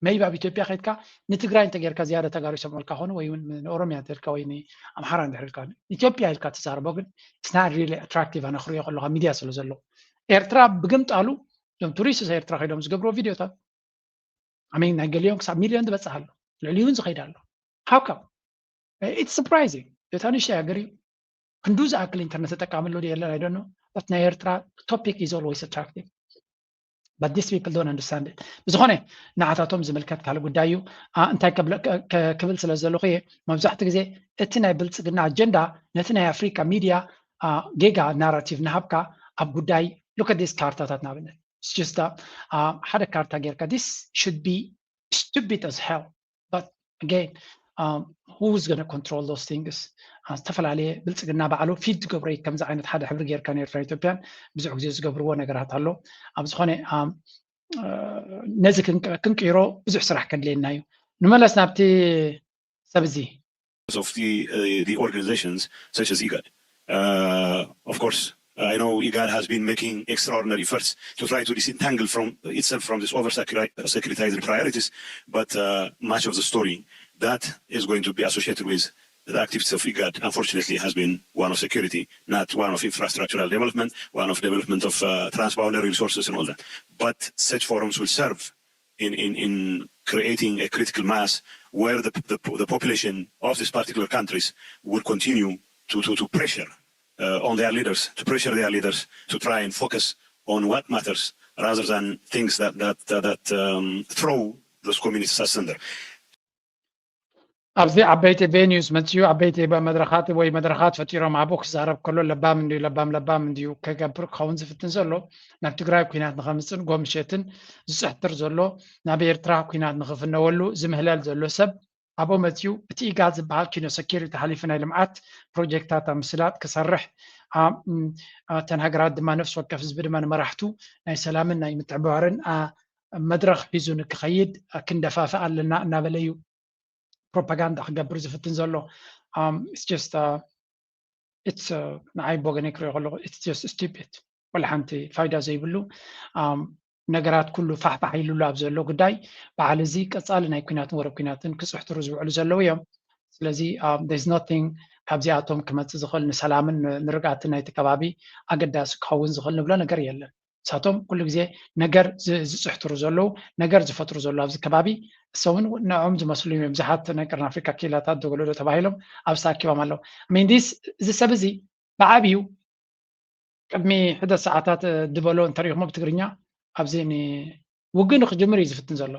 Maybe ኣብ ኢትዮጵያ ከይድካ ንትግራይ እንተጌርካ ዝያዳ ተጋሩ ይሰምዑልካ ኾኑ፣ ወይ እውን ንኦሮሚያ እንተልካ ወይ ንኣምሓራ እንድሕር ኢልካ፣ ኢትዮጵያ ኢልካ ትዛረቦ ግን it's not really attractive። ኣነ ክሪኦ ከለካ ሚድያ ስለ ዘለዎ። ኤርትራ ብግምጣሉ እዞም ቱሪስት ኤርትራ ከይዶም ዝገብርዎ ቪድዮታት፣ I mean፣ ናይ ገሊኦም ክሳብ ሚልዮን ዝበፅሕ ኣሎ፣ ልዕሊኡ እውን ዝኸይድ ኣሎ። How come? It's surprising። እታ ንእሽተይ ሃገር እዩ፣ ክንዱ ዝኣክል ኢንተርነት ተጠቃሚ ኣሎ ድዩ የለን፣ I don't know። But ናይ ኤርትራ topic is always attractive, but these people don't understand it። ብዝኾነ ንዓታቶም ዝምልከት ካልእ ጉዳይ እዩ። እንታይ ክብል ስለ ዘለኹ እየ፣ መብዛሕትኡ ግዜ እቲ ናይ ብልፅግና ኣጀንዳ ነቲ ናይ ኣፍሪካ ሚድያ ጌጋ ናራቲቭ ንሃብካ ኣብ ጉዳይ፣ look at this ካርታታት ንኣብነት፣ it's just ሓደ ካርታ ጌርካ፣ this should be stupid as hell, but again, who's gonna control those things? ዝተፈላለየ ብልፅግና ባዕሉ ፊድ ዝገብሮ እዩ። ከምዚ ዓይነት ሓደ ሕብሪ ጌርካ ንኤርትራን ኢትዮጵያን ብዙሕ ግዜ ዝገብርዎ ነገራት ኣሎ። ኣብ ዝኾነ ነዚ ክንቅይሮ ብዙሕ ስራሕ ከድልየና እዩ። ንመለስ ናብቲ ሰብ እዚ። Of the, uh, the organizations such as IGAD. Uh, of course, I know IGAD has been making extraordinary efforts to try to disentangle from itself from this over-securitized priorities, but uh, much of the story that is going to be associated with the activities of IGAD, unfortunately, has been one of security, not one of infrastructural development, one of development of uh, transboundary resources and all that. But such forums will serve in, in, in creating a critical mass where the, the, the population of these particular countries will continue to, to, to pressure uh, on their leaders, to pressure their leaders to try and focus on what matters rather than things that, that, that, that um, throw those communities asunder. ኣብዚ ዓበይቲ ቬኒዩስ መፅዩ ዓበይቲ መድረኻት ወይ መድረኻት ፈጢሮም ኣብኡ ክዛረብ ከሎ ለባም እንድዩ ለባም ለባም እንድዩ ከገብር ክኸውን ዝፍትን ዘሎ። ናብ ትግራይ ኩናት ንኸምፅን ጎምሸትን ዝፅሕትር ዘሎ፣ ናብ ኤርትራ ኩናት ንኽፍነወሉ ዝምህለል ዘሎ ሰብ ኣብኡ መፅዩ እቲ ኢጋድ ዝበሃል ኪኖ ሰኪሪቲ ሓሊፉ ናይ ልምዓት ፕሮጀክታት ኣብ ምስላጥ ክሰርሕ፣ እተን ሃገራት ድማ ነፍሲ ወከፍ ህዝቢ ድማ ንመራሕቱ ናይ ሰላምን ናይ ምትሕብባርን መድረኽ ሒዙ ንክኸይድ ክንደፋፍእ ኣለና እናበለ እዩ ፕሮፓጋንዳ ክገብር ዝፍትን ዘሎ። ንዓይ ብወገነይ ክሪኦ ከለኹ it's just stupid፣ ወላ ሓንቲ ፋይዳ ዘይብሉ ነገራት ኩሉ ፋሕፋሕ ኢሉሉ ኣብ ዘሎ ጉዳይ በዓል እዚ ቀፃሊ ናይ ኩናትን ወረ ኩናትን ክፅሕትሩ ዝውዕሉ ዘለዉ እዮም። ስለዚ there's nothing ካብዚኣቶም ክመፅእ ዝኽእል ንሰላምን ንርግኣትን ናይቲ ከባቢ ኣገዳሲ ክኸውን ዝኽእል ንብሎ ነገር የለን። ንሳቶም ኩሉ ግዜ ነገር ዝፅሕትሩ ዘለዉ፣ ነገር ዝፈጥሩ ዘለዉ ኣብዚ ከባቢ፣ እሶምን ንዕኦም ዝመስሉ እዮም። ብዙሓት ናይ ቀርኒ ኣፍሪካ ክኢላታት ዶ ገለ ዶ ተባሂሎም ኣብዚ ተኣኪቦም ኣለዉ። I mean this፣ እዚ ሰብ እዚ ብዓብዩ ቅድሚ ሕደት ሰዓታት ዝበሎ እንተሪኢኹሞ ብትግርኛ፣ ኣብዚ ውግእ ንክጅምር እዩ ዝፍትን ዘሎ።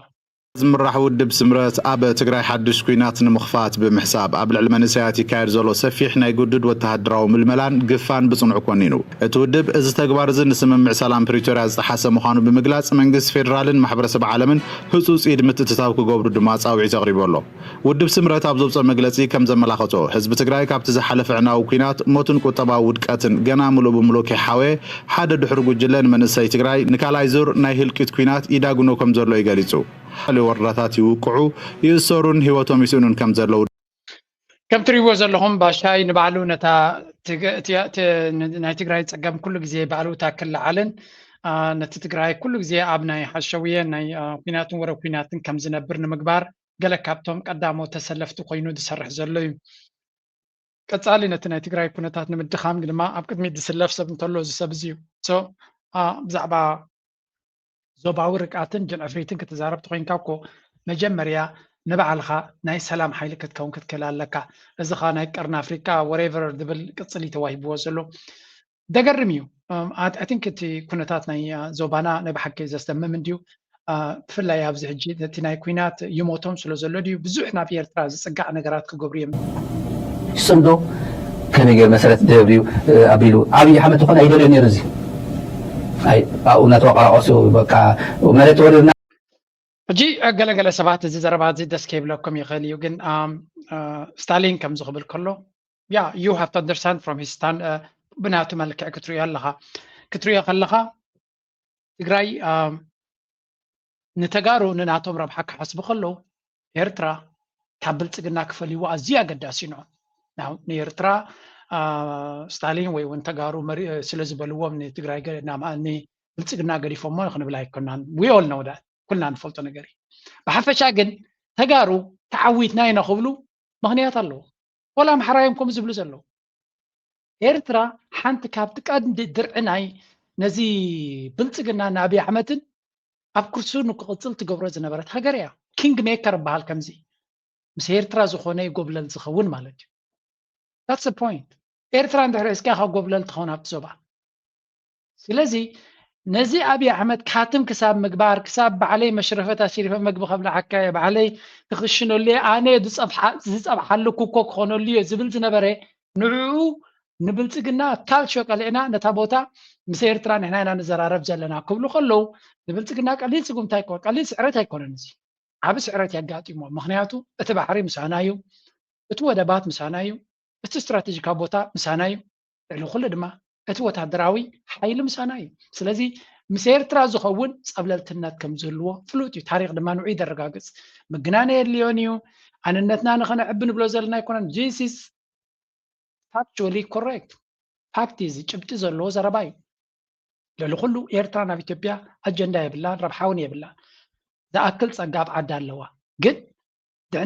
ዝምራሕ ውድብ ስምረት ኣብ ትግራይ ሓድሽ ኲናት ንምኽፋት ብምሕሳብ ኣብ ልዕሊ መንእሰያት ይካየድ ዘሎ ሰፊሕ ናይ ግዱድ ወተሃደራዊ ምልመላን ግፋን ብጽኑዕ ኮኒኑ። እቲ ውድብ እዚ ተግባር እዚ ንስምምዕ ሰላም ፕሪቶርያ ዝጠሓሰ ምዃኑ ብምግላጽ መንግስቲ ፌደራልን ማሕበረሰብ ዓለምን ህጹጽ ኢድ ምትእትታው ክገብሩ ድማ ጻውዒት ኣቕሪቡ ኣሎ። ውድብ ስምረት ኣብ ዘውፅኦ መግለፂ ከም ዘመላኸቶ ህዝቢ ትግራይ ካብቲ ዝሓለፈ ዕናዊ ኲናት ሞትን ቁጠባዊ ውድቀትን ገና ምሉእ ብምሉእ ከይሓወየ ሓደ ድሕሪ ጉጅለ ንመንእሰይ ትግራይ ንካልኣይ ዙር ናይ ህልቂት ኲናት ይዳግኖ ከም ዘሎ እዩ ገሊፁ። ልዕሊ ወረዳታት ይውቅዑ፣ ይእሰሩን ህይወቶም ይስእኑን ከም ዘለዉ ከም ትሪእዎ ዘለኹም ባሻይ ንባዕሉ ነታ ናይ ትግራይ ፀገም ኩሉ ግዜ ባዕሉ ታክል ለዓልን ነቲ ትግራይ ኩሉ ግዜ ኣብ ናይ ሓሸውየ ናይ ኲናትን ወረ ኲናትን ከም ዝነብር ንምግባር ገለ ካብቶም ቀዳሞት ተሰለፍቲ ኮይኑ ዝሰርሕ ዘሎ እዩ። ቀፃሊ ነቲ ናይ ትግራይ ኩነታት ንምድኻም ድማ ኣብ ቅድሚት ዝስለፍ ሰብ እንተሎ እዚ ሰብ እዚ እዩ። ብዛዕባ ዞባዊ ርግኣትን ጅንዕፍሪትን ክትዛረብ ተኮይንካ እኮ መጀመርያ ንባዕልኻ ናይ ሰላም ሓይሊ ክትከውን ክትክእል ኣለካ። እዚ ኸ ናይ ቀርኒ ኣፍሪቃ whatever ዝብል ቅፅሊ ተዋሂብዎ ዘሎ ደገርም እዩ። ኣይ ቲንክ እቲ ኩነታት ናይ ዞባና ናይ ብሓቂ ዘስደምም እንድዩ። ብፍላይ ኣብዚ ሕጂ እቲ ናይ ኲናት ይሞቶም ስለ ዘሎ ድዩ ብዙሕ ናብ ኤርትራ ዝፅጋዕ ነገራት ክገብሩ እዮም። ይስም ዶ ከመይ ገይሩ መሰረት ደብርዩ ኣቢሉ ኣብይ ኣሕመድ ዝኾነ ኣይደልዮ ነይሩ። እዚ ኣብኡ እናተወቃቀሱ በቃ መሬት ወሪርና። ሕጂ ገለገለ ሰባት እዚ ዘረባ እዚ ደስ ከይብለኩም ይኽእል እዩ፣ ግን ስታሊን ከምዚ ክብል ከሎ yeah you have to understand from his stand ብናቱ መልክዕ ክትሪኦ ኣለኻ። ክትሪኦ ከለኻ ትግራይ ንተጋሩ ንናቶም ረብሓ ክሓስቡ ከለዉ ኤርትራ ካብ ብልፅግና ክፈልይዎ ኣዝዩ ኣገዳሲ እዩ ንዖም። ንኤርትራ ስታሊን ወይ እውን ተጋሩ ስለ ዝበልዎም ንትግራይ ንብልፅግና ገዲፎሞ ክንብል ኣይኮናን። We all know that ኩልና ንፈልጦ ነገር እዩ። ብሓፈሻ ግን ተጋሩ ተዓዊትና ኢና ክብሉ ምኽንያት ኣለዎ። ወላ ኣምሓራ እዮም ከምኡ ዝብሉ ዘለዉ። ኤርትራ ሓንቲ ካብቲ ቀንዲ ድርዒ ናይ ነዚ ብልፅግና ንኣብይ ኣሕመድን ኣብ ኩርሱ ንክቕፅል ትገብሮ ዝነበረት ሃገር እያ። ኪንግ ሜከር ይበሃል ከምዚ ምስ ኤርትራ ዝኾነ ይጎብለል ዝኸውን ማለት እዩ። That's the point። ኤርትራ እንድሕር እስኪያ ካብ ጎብለል ትኸውን ኣብቲ ዞባ። ስለዚ ነዚ ኣብይ ኣሕመድ ካትም ክሳብ ምግባር ክሳብ ባዕለይ መሽረፈት ኣሲሪፈ ምግቢ ከብልዓካ እየ፣ ባዕለይ ክኽሽነሉ እየ፣ ኣነ ዝፀብሓሉ ኩኮ ክኾነሉ እየ ዝብል ዝነበረ ንዕኡ ንብልፅግና ካልሾ ቀሊዕና ነታ ቦታ ምስ ኤርትራ ንሕና ኢና ንዘራረብ ዘለና ክብሉ ከለዉ ንብልፅግና ቀሊል ስጉምቲ ኣይኮ ቀሊል ስዕረት ኣይኮነን። እዚ ዓቢ ስዕረት የጋጢሞ። ምክንያቱ እቲ ባሕሪ ምሳና እዩ፣ እቲ ወደባት ምሳና እዩ፣ እቲ ስትራቴጂካዊ ቦታ ምሳና እዩ። ልዕሊ ኩሉ ድማ እቲ ወታደራዊ ሓይሊ ምሳና እዩ። ስለዚ ምስ ኤርትራ ዝኸውን ጸብለልትነት ከም ዝህልዎ ፍሉጥ እዩ። ታሪኽ ድማ ንዑ ይደረጋግጽ። ምግናን የድልዮን እዩ። ኣንነትና ንኸነዕቢ ንብሎ ዘለና ኣይኮነን። This is factually correct። ፋክት እዩ፣ እዚ ጭብጢ ዘለዎ ዘረባ እዩ። ልዕሊ ኩሉ ኤርትራ ናብ ኢትዮጵያ ኣጀንዳ የብላን፣ ረብሓ እውን የብላን። ዝኣክል ጸጋ ኣብ ዓዳ ኣለዋ። ግን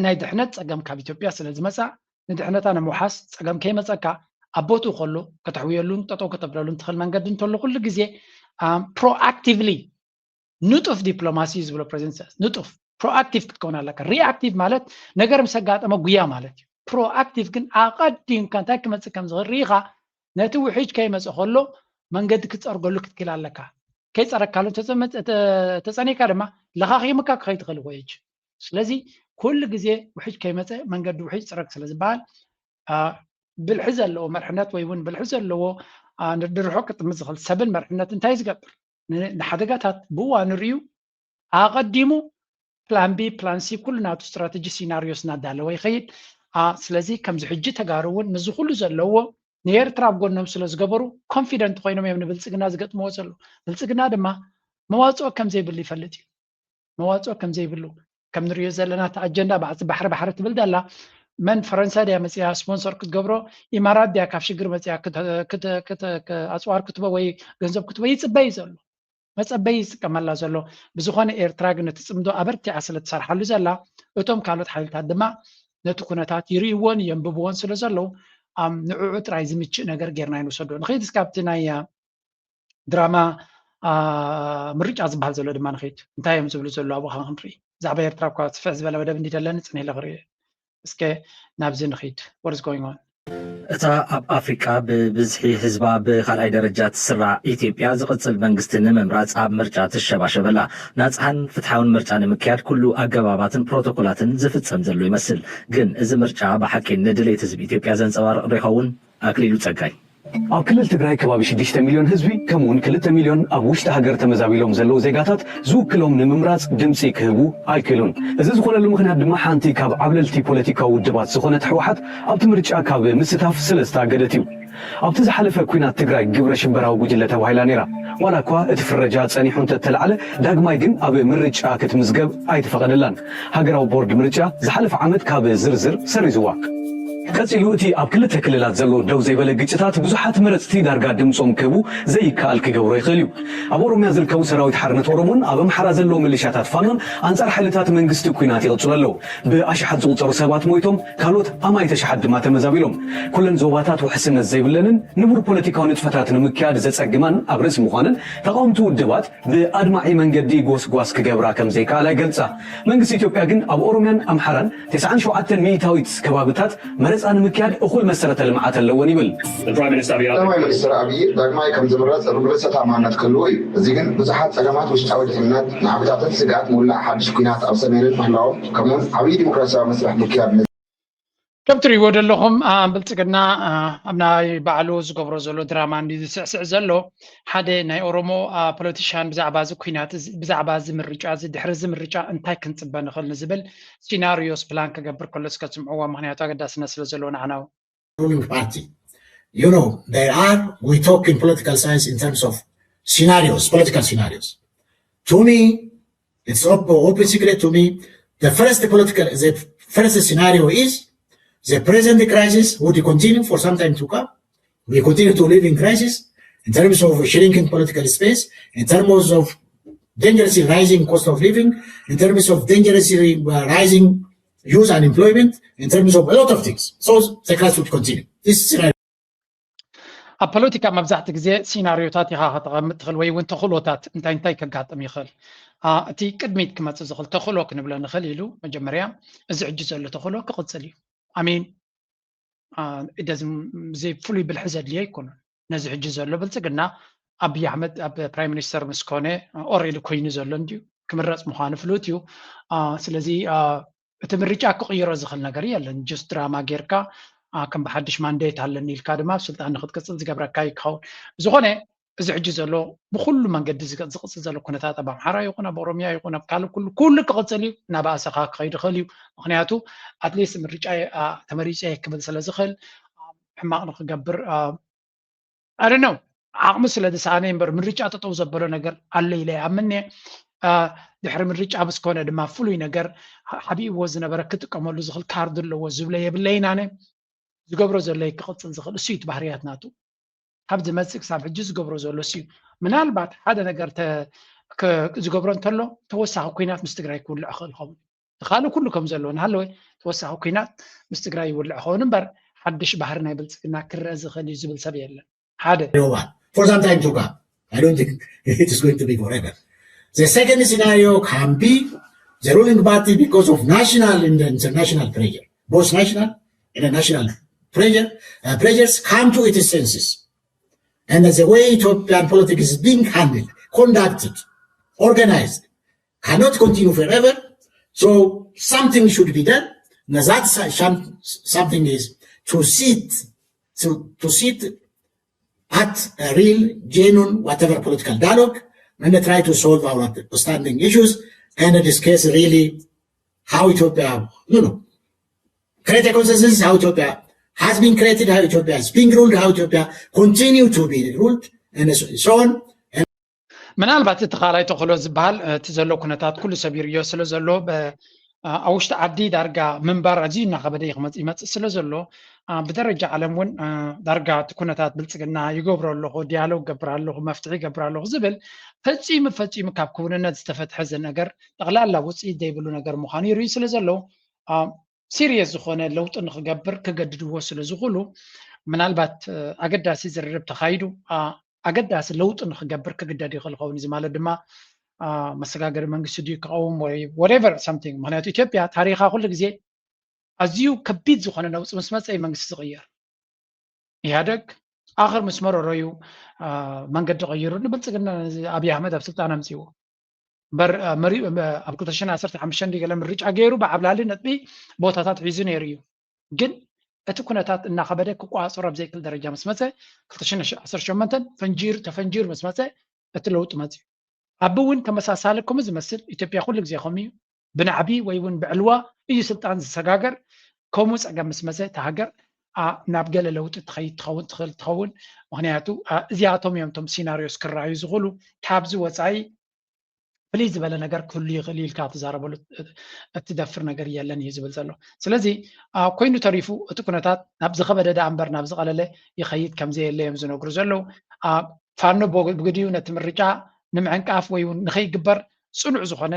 ናይ ድሕነት ጸገም ካብ ኢትዮጵያ ስለ ዝመጻ ንድሕነታ ንምውሓስ ጸገም ከይመጸካ ኣብ ቦትኡ ከሎ ከተሕውየሉን ጠጠው ከተብለሉን ትኽእል መንገዲ እንተሎ ኩሉ ግዜ ፕሮኣክቲቭሊ ንጡፍ ዲፕሎማሲ እዩ ዝብሎ ፕሬዚደንት ኢሳያስ። ንጡፍ ፕሮኣክቲቭ ክትከውን ኣለካ። ሪኣክቲቭ ማለት ነገር ምስ ኣጋጠመ ጉያ ማለት እዩ። ፕሮኣክቲቭ ግን ኣቐዲምካ እንታይ ክመጽእ ከም ዝኽእል ርኢኻ ነቲ ውሕጅ ከይመጸ ከሎ መንገዲ ክትጸርገሉ ክትክእል ኣለካ። ከይጸረግካሉ ተጸኒካ ድማ ለኻኺምካ ክኸይድ ትኽእል ውሕጅ። ስለዚ ኩሉ ግዜ ውሕጅ ከይመጸ መንገዲ ውሕጅ ጽረግ ስለ ዝበሃል ብልሒ ዘለዎ መርሕነት ወይ እውን ብልሒ ዘለዎ ንርድርሖ ክጥምት ዝኽእል ሰብን መርሕነት እንታይ ዝገብር ንሓደጋታት ብእዋኑ ርእዩ ኣቐዲሙ ፕላን ቢ ፕላን ሲ ኩሉ ናቱ ስትራተጂ ሲናሪዮስ እናዳለወ ይኸይድ። ስለዚ ከምዚ ሕጂ ተጋሩ እውን ንዚ ኩሉ ዘለዎ ንኤርትራ ኣብ ጎኖም ስለ ዝገበሩ ኮንፊደንት ኮይኖም እዮም ንብልፅግና ዝገጥምዎ ዘሎ። ብልፅግና ድማ መዋፅኦ ከም ዘይብሉ ይፈልጥ እዩ። መዋፅኦ ከም ዘይብሉ ከም ንሪኦ ዘለና እቲ ኣጀንዳ ባዕፂ ባሕሪ ባሕሪ ትብል ደላ መን ፈረንሳ ድያ መፅያ ስፖንሰር ክትገብሮ ኢማራት ድያ ካብ ሽግር መፅያ ኣፅዋር ክትቦ ወይ ገንዘብ ክትቦ ይፅበ እዩ ዘሎ። መፀበይ ይጥቀመላ ዘሎ። ብዝኾነ ኤርትራ ግን እቲ ፅምዶ ኣበርቲዓ ስለ ትሰርሓሉ ዘላ እቶም ካልኦት ሓይልታት ድማ ነቲ ኩነታት ይርእይዎን የንብብዎን ስለ ዘለዉ ንዕዑ ጥራይ ዝምችእ ነገር ጌርና ይንውሰዶ። ንኸይድ እስካብቲ ናይ ድራማ ምርጫ ዝበሃል ዘሎ ድማ ንኸይድ እንታይ እዮም ዝብሉ ዘለዉ ኣብኡ ክንርኢ። ብዛዕባ ኤርትራ እኳ ስፍሕ ዝበለ መደብ እንዲደለኒ ፅንሕ ኢለ ክርኢ። እስከ ናብዚ ንኸይድ። What is going on? እታ ኣብ ኣፍሪቃ ብብዝሒ ህዝባ ብኻልኣይ ደረጃ ትስራዕ ኢትዮጵያ፣ ዝቕጽል መንግስቲ ንምምራጽ ኣብ ምርጫ ትሸባሸብ ኣላ። ናጽሃን ፍትሓውን ምርጫ ንምክያድ ኩሉ ኣገባባትን ፕሮቶኮላትን ዝፍጸም ዘሎ ይመስል። ግን እዚ ምርጫ ብሓቂ ንድሌት ህዝቢ ኢትዮጵያ ዘንጸባርቕ ዶ ይኸውን? ኣክሊሉ ጸጋይ። ኣብ ክልል ትግራይ ከባቢ ሽዱሽተ ሚልዮን ህዝቢ፣ ከምኡውን ክልተ ሚልዮን ኣብ ውሽጢ ሃገር ተመዛቢሎም ዘለዉ ዜጋታት ዝውክሎም ንምምራጽ ድምጺ ክህቡ ኣይክእሉን። እዚ ዝኾነሉ ምኽንያት ድማ ሓንቲ ካብ ዓብለልቲ ፖለቲካዊ ውድባት ዝኾነት ህወሓት ኣብቲ ምርጫ ካብ ምስታፍ ስለ ዝተኣገደት እዩ። ኣብቲ ዝሓለፈ ኲናት ትግራይ ግብረ ሽበራዊ ጉጅለ ተባሂላ ነይራ። ዋላ እኳ እቲ ፍረጃ ጸኒሑ እንተተላዕለ፣ ዳግማይ ግን ኣብ ምርጫ ክትምዝገብ ኣይተፈቐደላን። ሃገራዊ ቦርድ ምርጫ ዝሓለፈ ዓመት ካብ ዝርዝር ሰሪዝዋ። ቀጺሉ፣ እቲ ኣብ ክልተ ክልላት ዘሎ ደው ዘይበለ ግጭታት ብዙሓት መረጽቲ ዳርጋ ድምጾም ክህቡ ዘይከኣል ክገብሮ ይኽእል እዩ። ኣብ ኦሮምያ ዝርከቡ ሰራዊት ሓርነት ኦሮሞን ኣብ ኣምሓራ ዘለዉ ሚሊሻታት ፋኖን ኣንጻር ሓይልታት መንግስቲ ኲናት ይቕጽሉ ኣለዉ። ብኣሽሓት ዝቑጸሩ ሰባት ሞይቶም፣ ካልኦት ኣማኢት ኣሽሓት ድማ ተመዛቢሎም። ኩለን ዞባታት ውሕስነት ዘይብለንን ንቡር ፖለቲካዊ ንጥፈታት ንምክያድ ዘጸግማን ኣብ ርእሲ ምዃነን፣ ተቓወምቲ ውድባት ብኣድማዒ መንገዲ ጎስጓስ ክገብራ ከም ዘይከኣላ ይገልጻ። መንግስቲ ኢትዮጵያ ግን ኣብ ኦሮምያን ኣምሓራን ተስዓን ሸውዓተን ሚእታዊት ከባብታት መረጻ ንምክያድ እኹል መሰረተ ልምዓት ኣለወን ይብል። The Prime Minister Abiy ቀዳማይ ሚኒስትር ኣብይ ዳግማይ ከም ዝምረጽ ርእሰ ተኣማንነት ክህልዎ እዩ። እዚ ግን ብዙሓት ጸገማት ውሽጣዊ ድሕነት፣ ናዕብታትን ስግኣት ምውላዕ ሓድሽ ኲናት ኣብ ሰሜንን ምህላዎም፣ ከምኡውን ዓብዪ ዲሞክራሲያዊ መስርሕ ምክያድ ከም ትሪእዎ ዘለኹም፣ አ፣ ብልጽግና፣ አ፣ ኣብ ናይ ባዕሉ ዝገብሮ ዘሎ ድራማ እንድዩ ዝስዕስዕ ዘሎ። ሓደ ናይ ኦሮሞ፣ አ፣ ፖለቲሻን ብዛዕባ እዚ ኲናት እዚ፣ ብዛዕባ እዚ ምርጫ እዚ፣ ድሕሪ እዚ ምርጫ እንታይ ክንጽበ ንኽእል ንዝብል ሲናሪዮስ ፕላን ክገብር ከሎ እስከ ትስምዕዎ፣ ምኽንያቱ ኣገዳስነት ስለ ዘለዎ ንዓና እውን። Ruling party. You know, there are, we talk in political science in terms of scenarios, political scenarios. To me, it's op- open secret to me. The first political, the first scenario is the present crisis would continue for some time to come. We continue to live in crisis in terms of shrinking political space, in terms of dangerously rising cost of living, in terms of dangerously uh, rising youth unemployment, in terms of a lot of things. So the crisis would continue. This scenario. ኣብ ፖለቲካ መብዛሕቲ ግዜ ሲናሪዮታት ኢኻ ከተቐምጥ ትኽእል ወይ እውን ተኽእሎታት እንታይ እንታይ ከጋጥም ይኽእል። አ፣ እቲ ቅድሚት ክመፅእ ዝኽእል ተኽእሎ ክንብሎ ንኽእል ኢሉ መጀመርያ እዚ ሕጂ ዘሎ ተኽእሎ ክቕፅል እዩ። ኣሜን። እዚ ፍሉይ ብልሒ ዘድልዮ ኣይኮነን። ነዚ ሕጂ ዘሎ ብልፅግና ኣብይ ኣሕመድ ኣብ ፕራይም ሚኒስተር ምስ ኮነ ኦሬዲ ኮይኑ ዘሎ እንድዩ ክምረፅ ምዃኑ ፍሉጥ እዩ። ስለዚ እቲ ምርጫ ክቕይሮ ዝኽእል ነገር የለን። ጀስት ድራማ ጌርካ ከም ብሓድሽ ማንዴት ኣለኒ ኢልካ ድማ ኣብ ስልጣን ንክትቅፅል ዝገብረካ እዩ ክኸውን። ዝኾነ እዚ ሕጂ ዘሎ ብኩሉ መንገዲ ዝቅፅል ዘሎ ኩነታት ኣብ ኣምሓራ ይኹን ኣብ ኦሮሚያ ይኹን ኣብ ካልእ ኩሉ ኩሉ ክቕፅል እዩ። እናባእሰ ከዓ ክኸይድ ይኽእል እዩ። ምክንያቱ ኣትሊስት ምርጫ ተመሪፀ ክብል ስለ ዝኽእል ሕማቕ ንክገብር ኣነ ነው ዓቕሚ ስለ ዝሰኣነ እምበር ምርጫ ጠጠው ዘበሎ ነገር ኣሎ ኢለ ይኣምን እየ። ድሕሪ ምርጫ ምስ ኮነ ድማ ፍሉይ ነገር ሓቢእዎ ዝነበረ ክጥቀመሉ ዝኽእል ካርድ ኣለዎ ዝብለ የብለይን ኣነ። ዝገብሮ ዘሎ ክቕፅል ዝኽእል እሱ እዩ እቲ ባህርያት ናቱ። ካብ ዝመፅእ ክሳብ ሕጂ ዝገብሮ ዘሎ እሱ እዩ። ምናልባት ሓደ ነገር ዝገብሮ እንተሎ ተወሳኺ ኩናት ምስ ትግራይ ክውልዕ ይኽእል ይኸውን። ካልእ ኩሉ ከም ዘሎ እናሃለወ ተወሳኺ ኩናት ምስ ትግራይ ይውልዕ ይኸውን እምበር ሓድሽ ባህሪ ናይ ብልፅግና ክረአ ዝኽእል እዩ ዝብል ሰብ የለን። ሓደ For some time to come. I don't think it is going to be forever. The second scenario can be the ruling party because of national and international pressure, both national and national pressure, uh, pressures come to its senses. And the way Ethiopian politics is being handled, conducted, organized, cannot continue forever. So something should be done. And that something is to sit, to, to sit at a real, genuine, whatever political dialogue and try to solve our outstanding issues and discuss really how Ethiopia, you know, create a consensus how Ethiopia has been created, how Ethiopia is being ruled, how Ethiopia continue to be ruled, and so on. ምናልባት እቲ ካልኣይ ተኽእሎ ዝበሃል እቲ ዘሎ ኩነታት ኩሉ ሰቢርዮ ስለ ዘሎ ኣብ ውሽጢ ዓዲ ዳርጋ ምንባር ኣዝዩ እናኸበደ ይመፅእ ስለ ዘሎ ብደረጃ ዓለም እውን ዳርጋ እቲ ኩነታት ብልፅግና ይገብሮ ኣለኹ፣ ዲያሎግ ገብር ኣለኹ፣ መፍትሒ ገብር ኣለኹ ዝብል ፈፂሙ ፈፂሙ ካብ ክውንነት ዝተፈትሐ ነገር ጠቕላላ ውፅኢት ዘይብሉ ነገር ምዃኑ ይርእዩ ስለ ዘለዉ ሲሪየስ ዝኾነ ለውጢ ንክገብር ክገድድዎ ስለ ዝኽእሉ ምናልባት ኣገዳሲ ዝርርብ ተኻይዱ ኣገዳሲ ለውጢ ንክገብር ክግደድ ይኽእል ይኸውን። እዚ ማለት ድማ መሰጋገሪ መንግስቲ ድዩ ክቐውም ወይ whatever something። ምክንያቱ ኢትዮጵያ ታሪኻ ኩሉ ግዜ ኣዝዩ ከቢድ ዝኾነ ነውፂ ምስ መፀ እዩ መንግስቲ ዝቕየር። ኢህኣደግ ኣኽር ምስ መረሮ እዩ መንገዲ ቀይሩ ንብልፅግና ኣብይ ኣሕመድ ኣብ ስልጣን ኣምፅዎ። እምበር ኣብ ክልተ ሽሕን ዓሰርተ ሓሙሽተን ገለ ምርጫ ገይሩ ብዓብላሊ ነጥቢ ቦታታት ሒዙ ነይሩ እዩ። ግን እቲ ኩነታት እናኸበደ ክቋፅሮ ኣብ ዘይክእል ደረጃ ምስ መፀ ክልተ ሽሕን ዓሰርተ ሸሞንተን ፈንጂር ተፈንጂር ምስ መፀ እቲ ለውጢ መፅዩ። ኣብ እውን ተመሳሳሊ ከምኡ ዝመስል ኢትዮጵያ ኩሉ ግዜ ከምኡ እዩ። ብናዕቢ ወይ እውን ብዕልዋ እዩ ስልጣን ዝሰጋገር። ከምኡ ፀገም ምስ መፀ እታ ሃገር ናብ ገለ ለውጢ ትኸይድ ትኸውን ትኽእል ትኸውን። ምክንያቱ እዚኣቶም እዮም እቶም ሲናሪዮስ ክረኣዩ ዝኽእሉ። ካብዚ ወፃኢ ፍልይ ዝበለ ነገር ክህሉ ይኽእል ኢልካ ትዛረበሉ እትደፍር ነገር የለን እዩ ዝብል ዘሎ። ስለዚ ኮይኑ ተሪፉ እቲ ኩነታት ናብ ዝኸበደ ደኣ እምበር ናብ ዝቐለለ ይኸይድ ከምዘየለ እዮም ዝነግሩ ዘለዉ። ፋኖ ብግዲኡ ነቲ ምርጫ ንምዕንቃፍ ወይ እውን ንኸይግበር ፅኑዕ ዝኾነ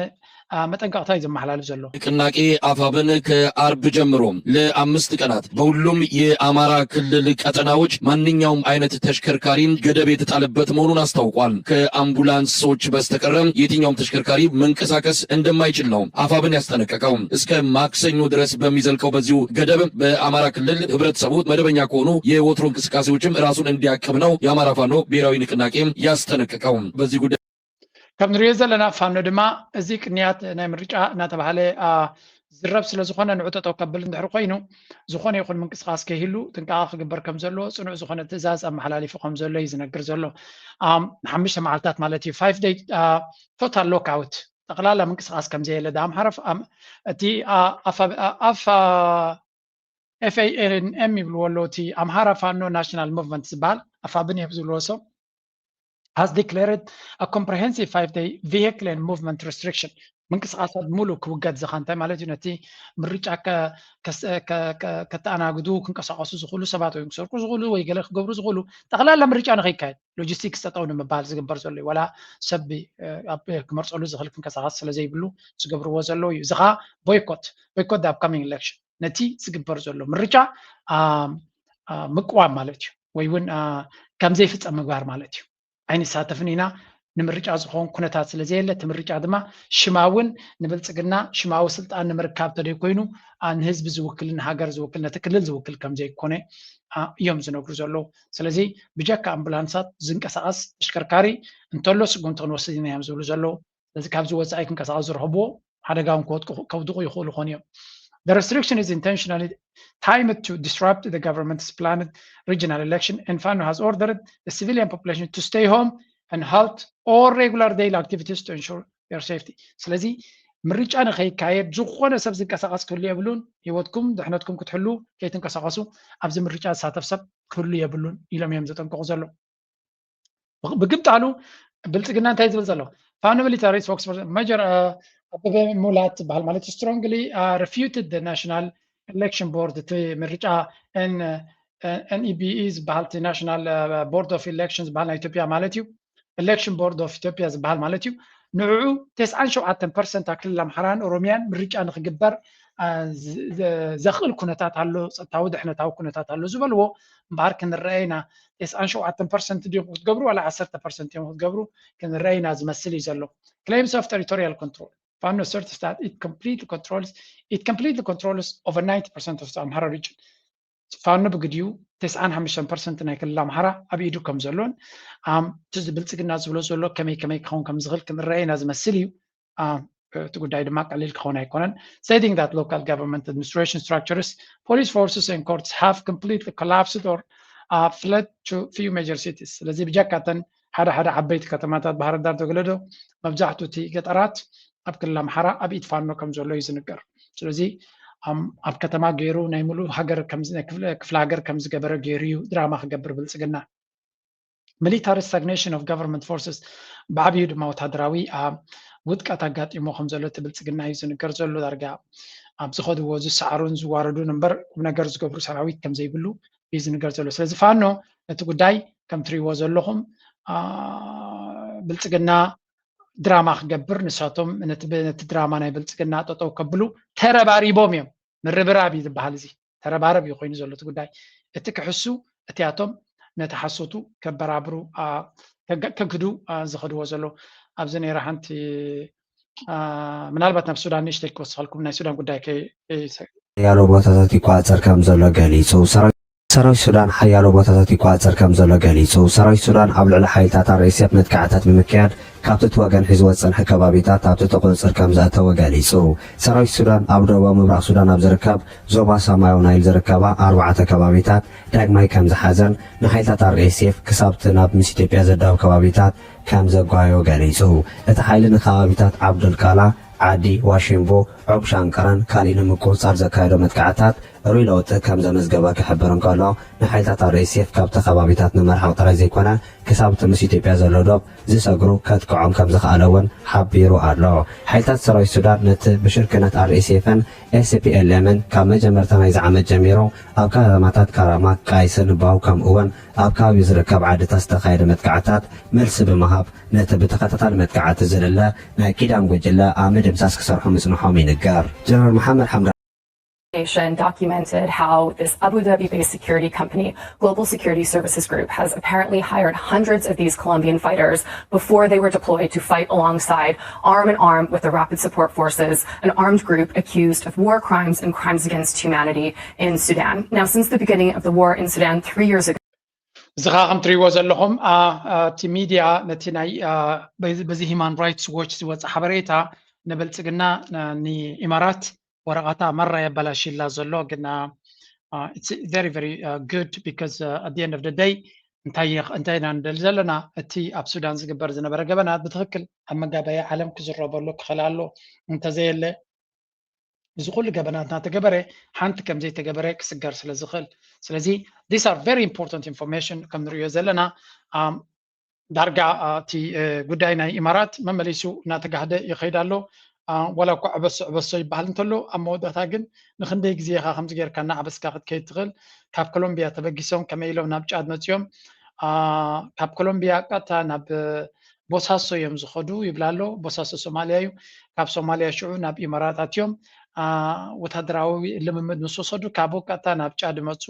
መጠንቀቕታ እዩ ዘመሓላልፍ ዘሎ። ንቅናቄ ኣፋብን ከኣርብ ጀምሮ ለኣምስት ቀናት በሁሉም የኣማራ ክልል ቀጠናዎች ማንኛውም ዓይነት ተሽከርካሪ ገደብ የተጣለበት መሆኑን አስታውቋል። ከአምቡላንሶች በስተቀረ የትኛውም ተሽከርካሪ መንቀሳቀስ እንደማይችል ነው አፋብን ያስጠነቀቀው። እስከ ማክሰኞ ድረስ በሚዘልቀው በዚሁ ገደብ በአማራ ክልል ህብረተሰቡ መደበኛ ከሆኑ የወትሮ እንቅስቃሴዎችም ራሱን እንዲያቅብ ነው የአማራ ፋኖ ብሔራዊ ንቅናቄ ያስጠነቀቀው። በዚህ ጉዳይ ከም ንሪኦ ዘለና ፋኖ ድማ እዚ ቅንያት ናይ ምርጫ እናተባሃለ ዝረብ ስለ ዝኾነ ንዑ ጠጠው ከብል እንድሕር ኮይኑ ዝኾነ ይኹን ምንቅስቃስ ከይህሉ ጥንቃቐ ክግበር ከም ዘለዎ ፅኑዕ ዝኾነ ትእዛዝ ኣመሓላሊፉ ከም ዘሎ እዩ ዝነግር ዘሎ። ሓሙሽተ መዓልታት ማለት እዩ five day total lockout ጠቕላላ ምንቅስቃስ ከም ዘየለ ዳ ኣምሓራ እቲ ኣፋ FANM ይብልዎ ኣለዉ እቲ ኣምሃራ ፋኖ ናሽናል ሙቭመንት ዝበሃል ኣፋብን እዮም ዝብልዎ ሰው has declared a comprehensive five day vehicle and movement restriction ምንቅስቃሳት ሙሉ ክውገድ ዝኻ እንታይ ማለት እዩ ነቲ ምርጫ ከተኣናግዱ ክንቀሳቀሱ ዝኽእሉ ሰባት ወይ ክሰርቁ ዝኽእሉ ወይ ገለ ክገብሩ ዝኽእሉ ጠቕላላ ምርጫ ንኸይካየድ ሎጂስቲክስ ጠጠው ንምባል ዝግበር ዘሎ እዩ ዋላ ሰብ ክመርፀሉ ዝኽእል ክንቀሳቀስ ስለዘይብሉ ዝገብርዎ ዘለዉ እዩ እዚ ከዓ boycott boycott upcoming election ነቲ ዝግበር ዘሎ ምርጫ ምቅዋም ማለት እዩ ወይ እውን ከም ዘይፍፀም ምግባር ማለት እዩ። ኣይንሳተፍን ኢና ንምርጫ ዝኸውን ኩነታት ስለ ዘየለ እቲ ምርጫ ድማ ሽማ እውን ንብልፅግና ሽማዊ ስልጣን ንምርካብ ተደይ ኮይኑ ንህዝቢ ዝውክል ንሃገር ዝውክል ነቲ ክልል ዝውክል ከም ዘይኮነ እዮም ዝነግሩ ዘለዉ። ስለዚ ብጀካ ኣምቡላንሳት ዝንቀሳቐስ ተሽከርካሪ እንተሎ ስጉምቲ ክንወስድ ኢና እዮም ዝብሉ ዘለዉ። ስለዚ ካብዚ ወፃኢ ክንቀሳቐሱ ዝረኸብዎ ሓደጋ እውን ክወድቁ ከውድቑ ይኽእሉ ኾን እዮም። The restriction is intentionally timed to disrupt the government's planned regional election and Fano has ordered the civilian population to stay home and halt all regular daily activities to ensure their safety። ስለዚ ምርጫ ንኸይካየድ ዝኾነ ሰብ ዝንቀሳቐስ ክህሉ የብሉን። ህይወትኩም ድሕነትኩም ክትሕሉ ከይትንቀሳቐሱ ኣብዚ ምርጫ ዝሳተፍ ሰብ ክህሉ የብሉን ኢሎም እዮም ዘጠንቀቑ ዘለዉ። ብግምጣሉ ብልፅግና እንታይ ዝብል ዘሎ ፋኖ ሚሊታሪ ስፖክስፐርሰን ሜጀር ኣበበ ሙላት ዝበሃል ማለት strongly refuted national election board እቲ ምርጫ NEBE ዝበሃል ናሽናል ቦርድ ኦፍ ኢሌክሽን ዝበሃል ናይ ኢትዮጵያ ማለት እዩ። Election Board of Ethiopia ዝበሃል ማለት እዩ። ንዕኡ ተስዓን ሸውዓተን ፐርሰንት ኣብ ክልል ኣምሓራን ኦሮሚያን ምርጫ ንክግበር ዘኽእል ኩነታት ኣሎ፣ ፀጥታዊ ድሕነታዊ ኩነታት ኣሎ ዝበልዎ እምበኣር ክንረአ ኢና። ተስዓን ሸውዓተን ፐርሰንት ድዮም ክትገብሩ ዋላ ዓሰርተ ፐርሰንት እዮም ክትገብሩ ክንረአ ኢና ዝመስል እዩ ዘሎ። Claims of territorial control Fano asserts that it completely controls it completely controls over ninety percent of the Amhara region. ፋኖ ብግዲኡ ተስዓን ሓሙሽተን ፐርሰንት ናይ ክልል ኣምሓራ ኣብ ኢዱ ከም ዘሎን እቲ ብልፅግና ዝብሎ ዘሎ ከመይ ከመይ ክኸውን ከም ዝኽእል ክንረአ ኢና ዝመስል እዩ። እቲ ጉዳይ ድማ ቀሊል ክኸውን ኣይኮነን። Stating that local government administration structures, police forces and courts have completely collapsed or fled to few major cities ስለዚ ብጀካ እተን ሓደ ሓደ ዓበይቲ ከተማታት ባህርዳር ተገለዶ መብዛሕቱ እቲ ገጠራት ኣብ ክልል ኣምሓራ ኣብ ኢድ ፋኖ ከም ዘሎ እዩ ዝንገር። ስለዚ ኣብ ከተማ ገይሩ ናይ ሙሉእ ሃገር ክፍለ ሃገር ከም ዝገበረ ገይሩ እዩ ድራማ ክገብር ብልፅግና። Military stagnation of government forces ብዓብዩ ድማ ወታደራዊ ውድቀት ኣጋጢሞ ከም ዘሎ እቲ ብልፅግና እዩ ዝንገር ዘሎ። ዳርጋ ኣብ ዝኸድዎ ዝሰዓሩን ዝዋረዱን እምበር ቁም ነገር ዝገብሩ ሰራዊት ከም ዘይብሉ እዩ ዝንገር ዘሎ። ስለዚ ፋኖ ነቲ ጉዳይ ከም ትሪእዎ ዘለኹም ብልፅግና ድራማ ክገብር ንሳቶም ነቲ ድራማ ናይ ብልፅግና ጠጠው ከብሉ ተረባሪቦም እዮም። ምርብራብ እዩ ዝበሃል እዚ ተረባረብ እዩ ኮይኑ ዘሎ እቲ ጉዳይ። እቲ ክሕሱ እቲኣቶም ነቲ ሓሶቱ ከበራብሩ ከግዱ ዝኸድዎ ዘለዉ ኣብዚ ነይራ ሓንቲ ምናልባት ናብ ሱዳን ንእሽተይ ክወስኸልኩም ናይ ሱዳን ጉዳይ ያሉ ቦታታት ይቋፀር ከም ዘሎ ገሊፁ። ሰራዊት ሰራዊት ሱዳን ሓያሎ ቦታታት ይቆጻጸር ከም ዘሎ ገሊጹ። ሰራዊት ሱዳን ኣብ ልዕሊ ሓይልታት ኣር ኤስ ኤፍ መጥቃዕታት ብምክያድ ካብቲ እቲ ወገን ሒዝዎ ዝጸንሐ ከባቢታት ኣብ ትሕቲ ቁጽጽር ከም ዘእተወ ገሊጹ። ሰራዊት ሱዳን ኣብ ደቡባዊ ምብራቕ ሱዳን ኣብ ዝርከብ ዞባ ሰማያዊ ናይል ዝርከባ ኣርባዕተ ከባቢታት ዳግማይ ከም ዝሓዘን ንሓይልታት ኣር ኤስ ኤፍ ክሳብ እቲ ናብ ምስ ኢትዮጵያ ዘዳውብ ከባቢታት ከም ዘጓዮ ገሊጹ። እቲ ሓይሊ ንከባቢታት ዓብዱልቃላ፣ ዓዲ ዋሽምቦ፣ ዑብ ሻንቀረን ካሊእ ንምቁጽጻር ዘካየዶ መጥቃዕታት ርኡይ ለውጢ ከም ዘመዝገበ ክሕብር እንከሎ፣ ንሓይልታት ኣር ኤስ ኤፍ ካብቲ ከባቢታት ንምርሓቕ ጥራይ ዘይኮነ፣ ክሳብ እቲ ምስ ኢትዮጵያ ዘሎ ዶብ ዝሰግሩ ከጥቅዖም ከም ዝኸኣለ እውን ሓቢሩ ኣሎ። ሓይልታት ሰራዊት ሱዳን ነቲ ብሽርክነት ኣር ኤስ ኤፍን ኤስ ፒ ኤል ኤምን ካብ መጀመርታ ናይዚ ዓመት ጀሚሩ ኣብ ከተማታት ካራማክ፣ ቃይስን ባው ከምኡ እውን ኣብ ከባቢኡ ዝርከብ ዓድታት ዝተኻየደ መጥቃዕታት መልሲ ብምሃብ ነቲ ብተኸታታሊ መጥቃዕቲ ዝልለ ናይ ኪዳን ጉጅለ ኣብ ምድምሳስ ክሰርሑ ምጽንሖም ይንገር። ጀነራል መሓመድ ሓምዳን Nation documented how this Abu Dhabi-based security company, Global Security Services Group, has apparently hired hundreds of these Colombian fighters before they were deployed to fight alongside, arm in arm with the Rapid Support Forces, an armed group accused of war crimes and crimes against humanity in Sudan. Now, since the beginning of the war in Sudan three years ago, እዚ ከዓ ከም ትሪእዎ ዘለኹም እቲ ሚድያ ነቲ ናይ በዚ ሂማን ራይትስ ዎች ዝወፀ ሓበሬታ ንብልፅግና ንኢማራት ወረቐታ መራ የበላሽላ ዘሎ። ግን it's very very good because at the end of the day እንታይ ኢና ንደሊ ዘለና? እቲ ኣብ ሱዳን ዝግበር ዝነበረ ገበናት ብትክክል ኣብ መጋበያ ዓለም ክዝረበሉ ክኽእል ኣሎ። እንተዘየለ እዚ ኩሉ ገበናት እናተገበረ ሓንቲ ከም ዘይተገበረ ክስገር ስለ ዝኽእል። ስለዚ these are very important information ከም ንሪኦ ዘለና ዳርጋ እቲ ጉዳይ ናይ ኢማራት መመሊሱ እናተጋህደ ይኸይድ ኣሎ። ዋላ እኳ ዕበሶ ዕበሶ ይበሃል እንተሎ ኣብ መወዳእታ ግን ንክንደይ ግዜ ኢኻ ከምዚ ጌርካ እናዕበስካ ክትከይድ ትኽእል? ካብ ኮሎምቢያ ተበጊሶም ከመይ ኢሎም ናብ ጫድ መፅዮም? ካብ ኮሎምቢያ ቀጥታ ናብ ቦሳሶ እዮም ዝኸዱ ይብል ኣሎ። ቦሳሶ ሶማልያ እዩ። ካብ ሶማልያ ሽዑ ናብ ኢማራት ኣትዮም ወታደራዊ ልምምድ ምስ ወሰዱ ካብኡ ቀጥታ ናብ ጫድ መፁ።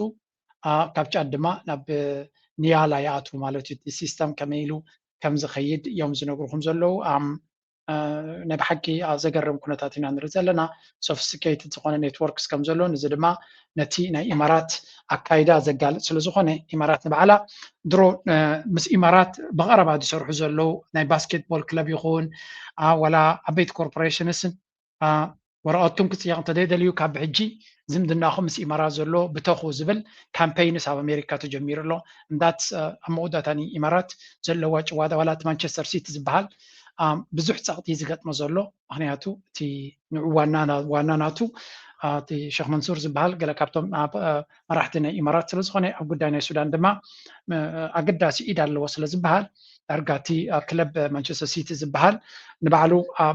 ካብ ጫድ ድማ ናብ ኒያላ ይኣትዉ ማለት እዩ። እቲ ሲስተም ከመይ ኢሉ ከም ዝኸይድ እዮም ዝነግሩኹም ዘለዉ። ናይ ብሓቂ ዘገርም ኩነታት ኢና ንርኢ ዘለና። ሶፊስቲኬትድ ዝኾነ ኔትወርክስ ከም ዘሎ፣ እዚ ድማ ነቲ ናይ ኢማራት ኣካይዳ ዘጋልፅ ስለ ዝኾነ ኢማራት ንባዕላ ድሮ ምስ ኢማራት ብቐረባ ዝሰርሑ ዘለዉ ናይ ባስኬትቦል ክለብ ይኹን ዋላ ዓበይቲ ኮርፖሬሽንስን ወረቐትኩም ክፅየቕ እንተዘይደልዩ ካብ ሕጂ ዝምድናኹም ምስ ኢማራት ዘሎ ብተኹ ዝብል ካምፔይንስ ኣብ ኣሜሪካ ተጀሚሩ ኣሎ። እንዳት ኣብ መወዳእታ ኢማራት ዘለዋ ጭዋዳ ዋላ እቲ ማንቸስተር ሲቲ ዝበሃል ብዙሕ ፀቕጢ ዝገጥሞ ዘሎ። ምክንያቱ እቲ ንዑ ዋና ናቱ እቲ ሸክ መንሱር ዝበሃል ገለ ካብቶም መራሕቲ ናይ ኢማራት ስለዝኾነ ኣብ ጉዳይ ናይ ሱዳን ድማ ኣገዳሲ ኢድ ኣለዎ ስለዝበሃል ዳርጋ እቲ ክለብ ማንቸስተር ሲቲ ዝበሃል ንባዕሉ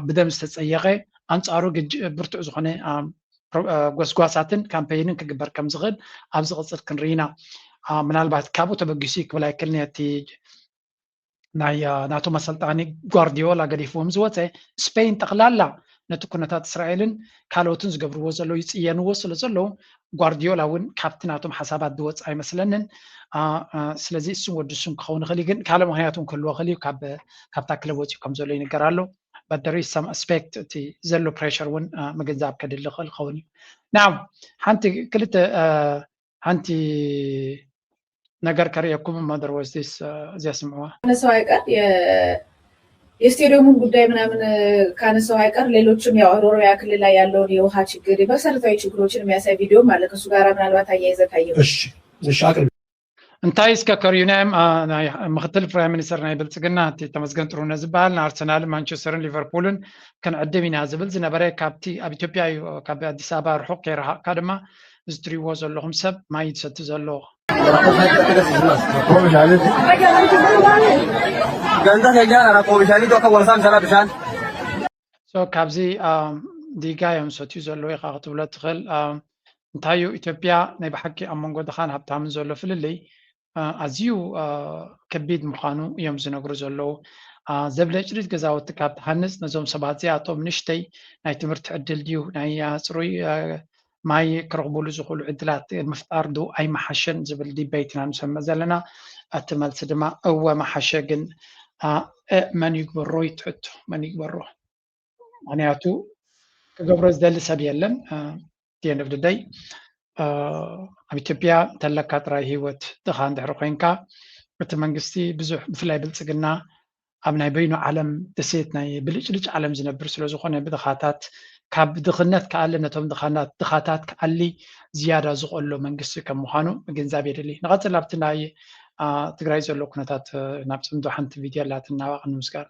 ብደም ዝተፀየቐ ኣንፃሩ ብርቱዕ ዝኾነ ጎስጓሳትን ካምፔይንን ክግበር ከም ዝኽእል ኣብ ዝቕፅል ክንርኢ ኢና። ምናልባት ካብኡ ተበጊሱ ክብል ኣይክእልን እቲ ናይ ናቶም ኣሰልጣኒ ጓርዲዮላ ገዲፍዎም ዝወፀ ስፔን ጠቕላላ ነቲ ኩነታት እስራኤልን ካልኦትን ዝገብርዎ ዘለዉ ይፅየንዎ ስለ ዘለዉ ጓርዲዮላ እውን ካብቲ ናቶም ሓሳባት ዝወፅ ኣይመስለንን። ስለዚ እሱን ወዲ እሱን ክኸውን ይኽእል እዩ፣ ግን ካልእ ምክንያት እውን ክህልዎ ይኽእል እዩ። ካብታ ክለብ ወፂኡ ከም ዘሎ ይንገር ኣሎ። But there is some aspect እቲ ዘሎ pressure እውን ምግንዛብ ከድሊ ይኽእል ክኸውን እዩ። Now ሓንቲ ክልተ ሓንቲ ነገር ከርእየኩም እሞ there was this እዚኣ ስምዕዋ። ካነሰው አይቀር የስቴዲየሙን ጉዳይ ምናምን ካነሰው አይቀር ሌሎችም ያው ኦሮሚያ ክልል ላይ ያለውን የውሃ ችግር መሰረታዊ ችግሮችን የሚያሳይ ቪዲዮም አለ። ከሱ ጋር ምናልባት አያይዘህ ካየኸው። እሺ እሺ አቅርቢ። እንታይ እስከ ከሪዩናዮም ምክትል ፕራይም ሚኒስተር ናይ ብልፅግና እቲ ተመስገን ጥሩነህ ዝበሃል ንኣርሰናልን ማንቸስተርን ሊቨርፑልን ክንዕድም ኢና ዝብል ዝነበረ ካብቲ ኣብ ኢትዮጵያ እዩ ካብ ኣዲስ ኣበባ ርሑቕ ከይረሃቕካ ድማ እዚ ትሪእዎ ዘለኹም ሰብ ማይ ዝሰቲ ዘሎ Ganda keenya rakkoo bishaanii tokko wal saamsala bishaan. So ካብዚ ዲጋ እዮም ሰትዩ ዘለዉ ኢኻ ክትብሎ ትኽእል። እንታይ እዩ ኢትዮጵያ ናይ ብሓቂ ኣብ መንጎ ድኻን ሃብታምን ዘሎ ፍልልይ ኣዝዩ ከቢድ ምዃኑ እዮም ዝነግሩ ዘለዉ። ዘብለጭልጭ ገዛውቲ ካብ ትሃንፅ ነዞም ሰባት እዚኣቶም ንሽተይ ናይ ትምህርቲ ዕድል ድዩ ናይ ፅሩይ ማይ ክረኽቡሉ ዝኽእሉ ዕድላት ምፍጣር ዶ ኣይመሓሸን ዝብል ዲበይት ኢና ንሰምዕ ዘለና። እቲ መልሲ ድማ እወ መሓሸ፣ ግን መን ይግበሮ ይትሕቶ መን ይግበሮ? ምክንያቱ ክገብሮ ዝደሊ ሰብ የለን። At the end of the day ኣብ ኢትዮጵያ እንተለካ ጥራይ ህይወት ድኻ እንድሕር ኮይንካ፣ እቲ መንግስቲ ብዙሕ፣ ብፍላይ ብልጽግና፣ ኣብ ናይ በይኑ ዓለም፣ ደሴት ናይ ብልጭልጭ ዓለም ዝነብር ስለ ዝኾነ፣ ብድኻታት፣ ካብ ድኽነት ክኣሊ፣ ነቶም ድኻታት ክኣሊ ዝያዳ ዝቐሎ መንግስቲ ከም ምዃኑ ምግንዛብ የድሊ። ንቐጽል ኣብቲ ናይ ትግራይ ዘሎ ኩነታት። ናብ ጽምዶ ሓንቲ ቪድዮ ኣላትና፣ ናባቕ ንምስጋር።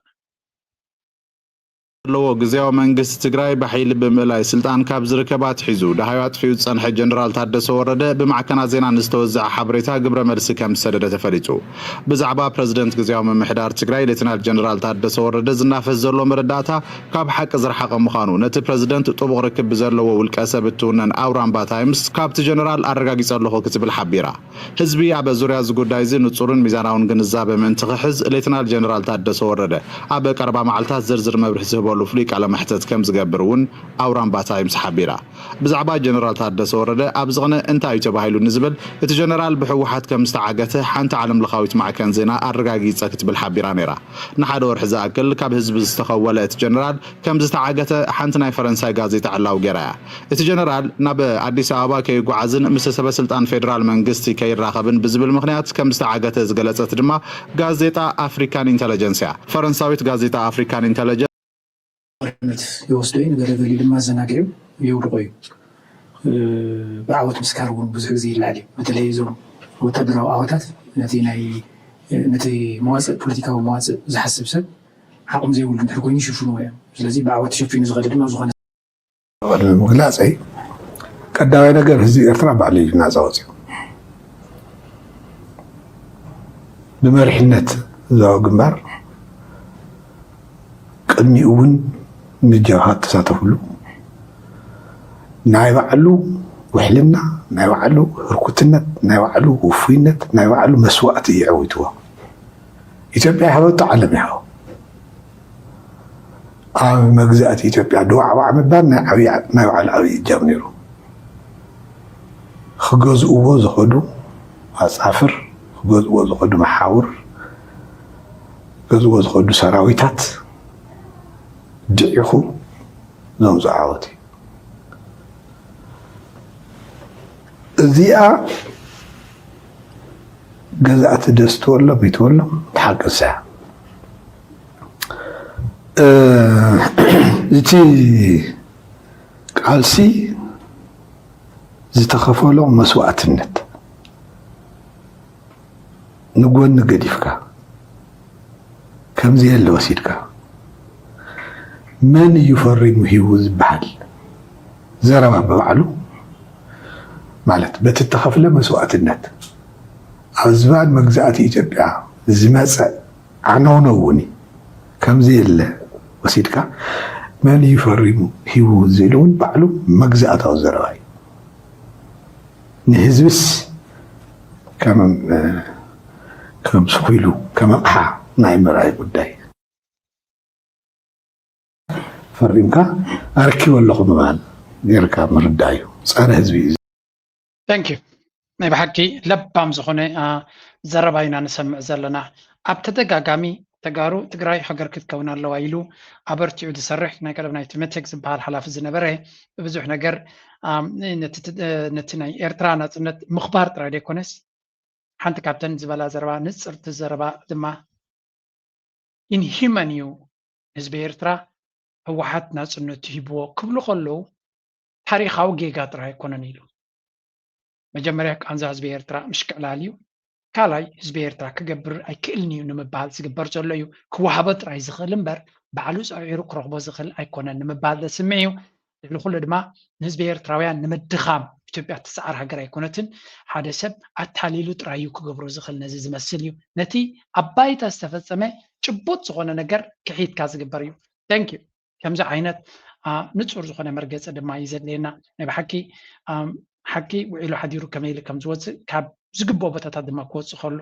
ዘለዎ ግዝያዊ መንግስቲ ትግራይ ብሓይሊ ብምእላይ ስልጣን ካብ ዝርከብ ኣትሒዙ ደሃዩ ኣጥፊኡ ዝፀንሐ ጀነራል ታደሰ ወረደ ብማዕከናት ዜና ንዝተወዘዐ ሓበሬታ ግብረ መልሲ ከም ዝሰደደ ተፈሊጡ። ብዛዕባ ፕረዚደንት ግዝያዊ ምምሕዳር ትግራይ ሌተናል ጀነራል ታደሰ ወረደ ዝናፈስ ዘሎ መረዳእታ ካብ ሓቂ ዝረሓቐ ምዃኑ ነቲ ፕረዚደንት ጥቡቕ ርክብ ብዘለዎ ውልቀ ሰብ እትውነን ኣውራምባ ታይምስ ካብቲ ጀነራል ኣረጋጊጸ ኣለኹ ክትብል ሓቢራ። ህዝቢ ኣብ ዙርያ እዚ ጉዳይ እዚ ንጹርን ሚዛናውን ግንዛበ ምእንቲ ክሕዝ ሌተናል ጀነራል ታደሰ ወረደ ኣብ ቀረባ መዓልታት ዝርዝር መብርሂ ዝህበሉ ፍሉይ ቃለ መሕተት ከም ዝገብር እውን ኣውራምባ ታይምስ ሓቢራ። ብዛዕባ ጀነራል ታደሰ ወረደ ኣብዚ ቕነ እንታይ እዩ ተባሂሉ ንዝብል እቲ ጀነራል ብህወሓት ከም ዝተዓገተ ሓንቲ ዓለም ለኻዊት ማዕከን ዜና ኣረጋጊጸ ክትብል ሓቢራ ነይራ። ንሓደ ወርሒ ዝኣክል ካብ ህዝቢ ዝተኸወለ እቲ ጀነራል ከም ዝተዓገተ ሓንቲ ናይ ፈረንሳይ ጋዜጣ ዕላዊ ገይራ እያ። እቲ ጀነራል ናብ ኣዲስ ኣበባ ከይጓዓዝን ምስ ሰበ ስልጣን ፌደራል መንግስቲ ከይራኸብን ብዝብል ምኽንያት ከም ዝተዓገተ ዝገለጸት ድማ ጋዜጣ ኣፍሪካን ኢንተለጀንስ እያ። ፈረንሳዊት ጋዜጣ ኣፍሪካን ኢንተለጀንስ ነት ይወስዶ እዩ፣ ንገለ ገሊኡ ድማ ኣዘናጊዑ የውድቆ እዩ። ብዓወት ምስካር እውን ብዙሕ ግዜ ይለዓል እዩ። በተለይ እዞም ወታደራዊ ዓወታት ነቲ ናይ ነቲ መዋፅእ ፖለቲካዊ መዋፅእ ዝሓስብ ሰብ ዓቕሚ ዘይብሉ እንድሕር ኮይኑ ይሽፍንዎ እዮም። ስለዚ ብዓወት ተሸፊኑ ዝኸደ ድማ ዝኾነ ቅድሚ ምግላፀይ ቀዳማይ ነገር ህዝቢ ኤርትራ ባዕሉ እዩ ናፃ ወፂኡ። ብመሪሕነት ህዝባዊ ግንባር ቅድሚኡ እውን ንጀብሃ ተሳተፍሉ ናይ ባዕሉ ውሕልና፣ ናይ ባዕሉ ህርኩትነት፣ ናይ ባዕሉ ውፉይነት፣ ናይ ባዕሉ መስዋእቲ እዩ ዕዊትዎ። ኢትዮጵያ ይሃበቶ ዓለም ይሃቦ። ኣብ መግዛእቲ ኢትዮጵያ ድዋዕዋዕ ምባል ናይ ዓብዪ ናይ ባዕሉ ዓብዪ እጃም ነይሩ። ክገዝእዎ ዝኸዱ ኣጻፍር፣ ክገዝእዎ ዝኸዱ መሓውር፣ ክገዝእዎ ዝኸዱ ሰራዊታት ድዒኹ ዘምፅኦ ዓወት እዩ። እዚኣ ገዛእቲ ደስ ትበሎም ይትበሎም ትሓቅሳ እቲ ቃልሲ ዝተኸፈሎ መስዋእትነት ንጎኒ ገዲፍካ ከምዚ የለ ወሲድካ መን እዩ ፈሪሙ ሂቡ ዝበሃል ዘረባ ብባዕሉ ማለት በቲ እተኸፍለ መስዋእትነት ኣብ ዝባን መግዛእቲ ኢትዮጵያ ዝመፀ ዓነውነው እውን እዩ። ከምዚ የለ ወሲድካ መን እዩ ፈሪሙ ሂቡ ዝብል እውን ባዕሉ መግዛእታዊ ዘረባ እዩ። ንህዝብስ ከም ከም ስኹ ኢሉ ከም ኣቕሓ ናይ ምርኣይ ጉዳይ ፈሪምካ ኣረኪበ ኣለኹ ምባል ጌርካ ምርዳእ እዩ። ጸረ ህዝቢ እዩ። Thank you። ናይ ብሓቂ ለባም ዝኾነ ዘረባ ኢና ንሰምዕ ዘለና። ኣብ ተደጋጋሚ ተጋሩ ትግራይ ሃገር ክትከውን ኣለዋ ኢሉ ኣበርቲዑ ዝሰርሕ ናይ ቀደም ናይ ትመቴክ ዝበሃል ሓላፊ ዝነበረ ብብዙሕ ነገር ነቲ ናይ ኤርትራ ናፅነት ምኽባር ጥራይ ዘይኮነስ ሓንቲ ካብተን ዝበላ ዘረባ ንፅርቲ ዘረባ ድማ ኢንሂመን እዩ ህዝቢ ኤርትራ ህወሓት ናፅነቱ ሂብዎ ክብሉ ከለዉ ታሪኻዊ ጌጋ ጥራይ ኣይኮነን ኢሉ። መጀመርያ ቃንዛ ህዝቢ ኤርትራ ምሽክዕላል እዩ። ካልኣይ ህዝቢ ኤርትራ ክገብር ኣይክእልን እዩ ንምባል ዝግበር ዘሎ እዩ። ክወሃቦ ጥራይ ዝኽእል እምበር ባዕሉ ፃዒሩ ክረኽቦ ዝኽእል ኣይኮነን ንምባል ዘስምዕ እዩ። ልዕሊ ኩሉ ድማ ንህዝቢ ኤርትራውያን ንምድኻም ኢትዮጵያ ትስዓር ሃገር ኣይኮነትን። ሓደ ሰብ ኣታሊሉ ጥራይ እዩ ክገብሮ ዝኽእል ነዚ ዝመስል እዩ። ነቲ ኣብ ባይታ ዝተፈጸመ ጭቡጥ ዝኾነ ነገር ክሒድካ ዝግበር እዩ። Thank you። ከምዚ ዓይነት ንጹር ዝኾነ መርገጺ ድማ እዩ ዘድልየና። ናይ ብሓቂ ሓቂ ውዒሉ ሓዲሩ ከመይ ኢሉ ከም ዝወጽእ ካብ ዝግብኦ ቦታታት ድማ ክወጽእ ከሎ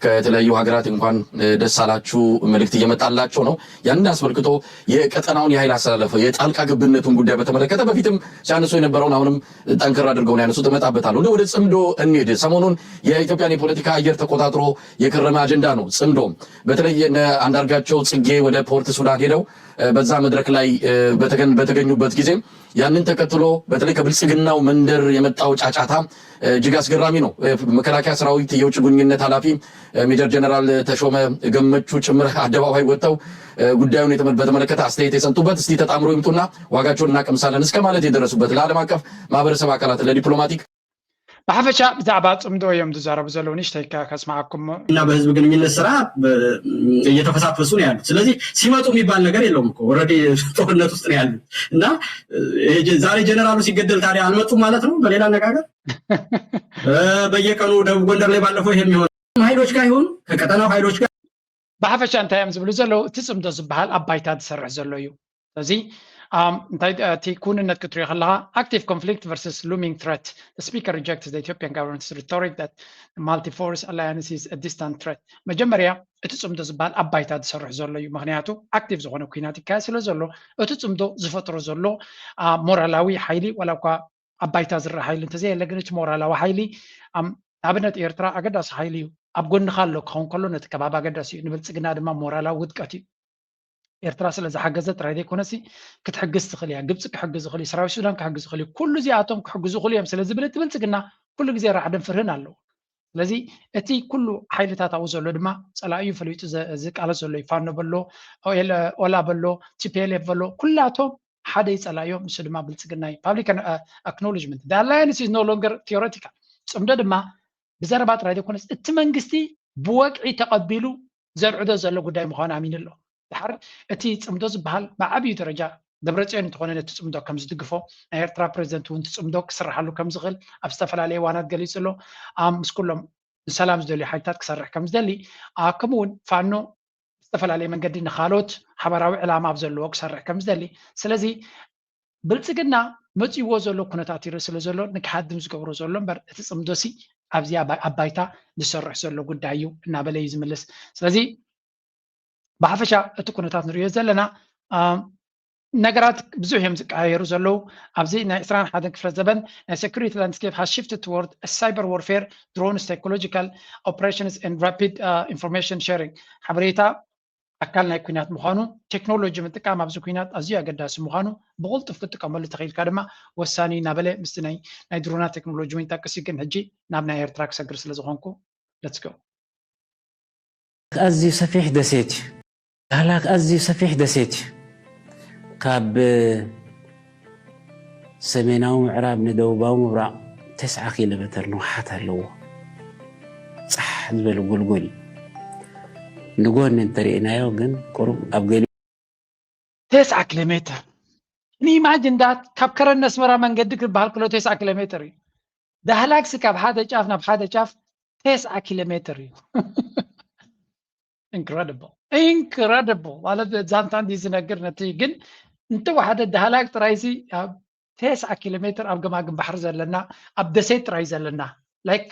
ከተለያዩ ሀገራት እንኳን ደስ አላችሁ መልእክት እየመጣላቸው ነው። ያንን አስመልክቶ የቀጠናውን የኃይል አሰላለፍ የጣልቃ ገብነቱን ጉዳይ በተመለከተ በፊትም ሲያነሱ የነበረውን አሁንም ጠንከር አድርገው ነው ያነሱት። እመጣበታለሁ። እንደ ወደ ጽምዶ እንሂድ። ሰሞኑን የኢትዮጵያን የፖለቲካ አየር ተቆጣጥሮ የከረመ አጀንዳ ነው ጽምዶ። በተለይ እነ አንዳርጋቸው ጽጌ ወደ ፖርት ሱዳን ሄደው በዛ መድረክ ላይ በተገኙበት ጊዜ ያንን ተከትሎ በተለይ ከብልጽግናው መንደር የመጣው ጫጫታ እጅግ አስገራሚ ነው። መከላከያ ሰራዊት የውጭ ግንኙነት ኃላፊ ሜጀር ጀነራል ተሾመ ገመቹ ጭምር አደባባይ ወጥተው ጉዳዩን በተመለከተ አስተያየት የሰጡበት፣ እስቲ ተጣምሮ ይምጡና ዋጋቸውን እናቀምሳለን እስከ ማለት የደረሱበት፣ ለዓለም አቀፍ ማህበረሰብ አካላት፣ ለዲፕሎማቲክ ብሓፈሻ ብዛዕባ ጽምዶ እዮም ዝዛረቡ ዘለዉ። ንሽተይ ከስማዓኩም እና በህዝብ ግንኙነት ስራ እየተፈሳፈሱ ነው ያሉት። ስለዚህ ሲመጡ የሚባል ነገር የለውም እኮ፣ ኦልሬዲ ጦርነት ውስጥ ነው ያሉት። እና ዛሬ ጀነራሉ ሲገደል ታዲያ አልመጡም ማለት ነው? በሌላ አነጋገር በየቀኑ ደቡብ ጎንደር ላይ ባለፈው ይሄ የሚሆን ኃይሎች ጋር ይሆኑ ከቀጠናው ኃይሎች ጋር ብሓፈሻ እንታይ እዮም ዝብሉ ዘለዉ? እቲ ጽምዶ ዝበሃል ኣብ ባይታ ዝሰርሕ ዘሎ እዩ። ስለዚ እንታይ እቲ ክውንነት ክትሪኦ ከለካ active conflict versus looming threat, the speaker rejects the Ethiopian government's rhetoric that multi-force alliance is a distant threat. መጀመርያ እቲ ጽምዶ ዝበሃል ኣብ ባይታ ዝሰርሕ ዘሎ እዩ። ምክንያቱ active ዝኾነ ኩናት ይካየድ ስለ ዘሎ እቲ ጽምዶ ዝፈጥሮ ዘሎ ሞራላዊ ሓይሊ ዋላ እኳ ኣብ ባይታ ዝረአ ሓይሊ እንተዘየለ ግን እቲ ሞራላዊ ሓይሊ ንኣብነት ኤርትራ ኣገዳሲ ሓይሊ እዩ፣ ኣብ ጎንኻ ኣሎ ክኸውን ከሎ ነቲ ከባቢ ኣገዳሲ እዩ፣ ንብልጽግና ድማ ሞራላዊ ውድቀት እዩ። ኤርትራ ስለ ዝሓገዘ ጥራይ ዘይኮነሲ ክትሕግዝ ትኽእል እያ፣ ግብፂ ክሕግዝ ይኽእል እዩ፣ ሰራዊት ሱዳን ክሕግዝ ይኽእል እዩ። ኩሉ እዚኣቶም ክሕግዙ ይኽእሉ እዮም ስለ ዝብል እቲ ብልጽግና ኩሉ ግዜ ራዕድን ፍርህን ኣለዎ። ስለዚ እቲ ኩሉ ሓይልታት ኣብኡ ዘሎ ድማ ፀላኢኡ ፈሊጡ ዝቃለስ ዘሎ እዩ። ፋኖ በሎ፣ ኦላ በሎ፣ ቲፒኤልኤፍ በሎ፣ ኩላቶም ሓደ ይፀላእዮም፣ ንሱ ድማ ብልፅግና እዩ። Public acknowledgement, the alliance is no longer theoretical። ፅምዶ ድማ ብዘረባ ጥራይ ዘይኮነስ እቲ መንግስቲ ብወግዒ ተቐቢሉ ዘርዕዶ ዘሎ ጉዳይ ምዃኑ ኣሚኑ ኣሎ። ድሓር እቲ ፅምዶ ዝበሃል ብዓብዩ ደረጃ ደብረፅዮን እንተኾነ ነቲ ፅምዶ ከም ዝድግፎ ናይ ኤርትራ ፕሬዚደንት እውን ፅምዶ ክስርሓሉ ከም ዝኽእል ኣብ ዝተፈላለየ እዋናት ገሊፁ ኣሎ። ምስ ኩሎም ንሰላም ዝደልዩ ሓይልታት ክሰርሕ ከም ዝደሊ ከምኡ እውን ፋኖ ዝተፈላለየ መንገዲ ንካልኦት ሓባራዊ ዕላማ ኣብ ዘለዎ ክሰርሕ ከም ዝደሊ ስለዚ ብልፅግና መፅእዎ ዘሎ ኩነታት ይርኢ ስለ ዘሎ ንክሃድም ዝገብሮ ዘሎ እምበር እቲ ፅምዶሲ ኣብዚኣ ኣብ ባይታ ዝሰርሕ ዘሎ ጉዳይ እዩ እናበለ እዩ ዝምልስ። ስለዚ ብሓፈሻ እቲ ኩነታት ንሪኦ ዘለና ነገራት ብዙሕ እዮም ዝቀያየሩ ዘለዉ። ኣብዚ ናይ ዕስራን ሓደን ክፍለ ዘበን ናይ security landscape has shifted toward cyber warfare, drones, technological operations and rapid information sharing ሓበሬታ ኣካል ናይ ኩናት ምዃኑ፣ ቴክኖሎጂ ምጥቃም ኣብዚ ኩናት ኣዝዩ ኣገዳሲ ምዃኑ፣ ብቕልጡፍ ክትጥቀመሉ ተኽኢልካ ድማ ወሳኒ እናበለ ምስቲ ናይ ናይ ድሮናት ቴክኖሎጂ እውን ይጠቅስ እዩ። ግን ሕጂ ናብ ናይ ኤርትራ ክሰግር ስለ ዝኾንኩ let's go። ኣዝዩ ሰፊሕ ደሴት እዩ። ዳህላክ ኣዝዩ ሰፊሕ ደሴት እዩ። ካብ ሰሜናዊ ምዕራብ ንደቡባዊ ምብራቕ ተስዓ ኪሎ ሜተር ንውሓት ኣለዎ። ጻሕ ዝበለ ጎልጎል እዩ። ንጎኒ እንተሪእናዮ ግን ቁሩብ ኣብ ገሊኡ ተስዓ ኪሎ ሜተር ንኢማጅን ዳት ካብ ከረን ኣስመራ መንገዲ ክበሃል ከሎ ተስዓ ኪሎ ሜተር እዩ። ዳህላክሲ ካብ ሓደ ጫፍ ናብ ሓደ ጫፍ ተስዓ ኪሎ ሜተር እዩ። Incredible, incredible ማለት ዛንታ እንዲ ዝነግር ነቲ ግን እንተወሓደ ዳህላክ ጥራይሲ ተስዓ ኪሎ ሜትር ኣብ ገማግም ባሕሪ ዘለና ኣብ ደሴት ጥራይ ዘለና like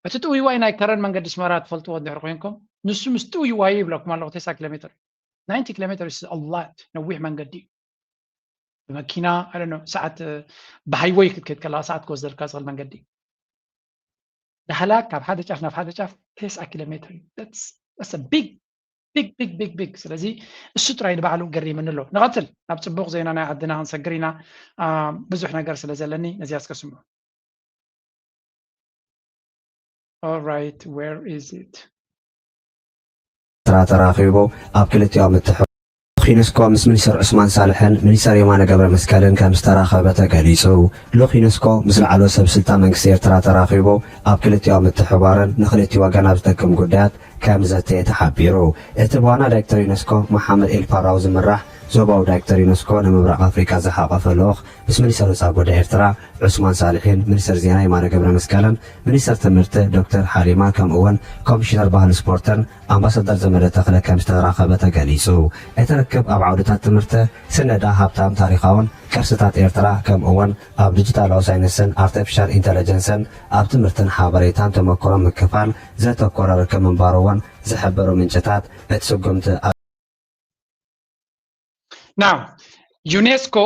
እቲ ጥውይዋይ ናይ ከረን መንገዲ ኣስመራ ትፈልጥዎ እንድሕር ኮይንኩም ንሱ ምስ ጥውይዋይ ይብለኩም ኣለኹ ተስዓ ኪሎ ሜትር ninety ኪሎ ሜትር is a lot ነዊሕ መንገዲ እዩ ብመኪና I don't know ሰዓት ብሃይወይ ክትከይድ ከለካ ሰዓት ክወስደልካ ዝኽእል መንገዲ እዩ ዳህላክ ካብ ሓደ ጫፍ ናብ ሓደ ጫፍ ተስዓ ኪሎ ሜትር እዩ big big big big ስለዚ እሱ ጥራይ ንባዕሉ ገሪምኒ ኣሎ ንቐፅል ናብ ፅቡቕ ዜና ናይ ዓድና ክንሰግር ኢና ብዙሕ ነገር ስለ ዘለኒ ነዚኣ እስከ ስምዑ Alright, where is it? ኤርትራ ተራኺቡ ኣብ ክልቲኦም ምትሕብባር ልኡኽ ዩኔስኮ ምስ ሚኒስተር ዑስማን ሳልሕን ሚኒስተር የማነ ገብረመስቀልን ከም ዝተራኸበ ተገሊጹ። ልኡኽ ዩኔስኮ ምስ ላዕለዎት ሰብ ስልጣን መንግስቲ ኤርትራ ተራኺቡ ኣብ ክልቲኦም ምትሕብባርን ንኽልቲኡ ወገን ኣብ ዝጠቅም ጉዳያት ከም ዘተየ ተሓቢሩ። እቲ ብዋና ዳይሬክተር ዩኔስኮ መሓመድ ኤል ፓራው ዝምራሕ ዞባዊ ዳይሬክተር ዩኔስኮ ንምብራቕ ኣፍሪቃ ዝሓቖፈ ልኡኽ ምስ ሚኒስተር ወጻኢ ጉዳይ ኤርትራ ዑስማን ሳልሒን ሚኒስተር ዜና የማነ ገብረመስቀልን ሚኒስተር ትምህርቲ ዶክተር ሓሊማ ከምኡ እውን ኮሚሽነር ባህልን ስፖርትን ኣምባሳደር ዘመደ ተኽለ ከም ዝተራኸበ ተገሊጹ። እቲ ርክብ ኣብ ዓውድታት ትምህርቲ፣ ስነዳ ሃብታም ታሪኻውን ቅርስታት ኤርትራ ከምኡ እውን ኣብ ዲጂታላዊ ሳይንስን ኣርቲፊሻል ኢንተለጀንስን ኣብ ትምህርትን ሓበሬታን ተመክሮ ምክፋል ዘተኮረ ርክብ ምንባሩ እውን ዝሕብሩ ምንጭታት እቲ ስጉምቲ ኣብ Now ዩኔስኮ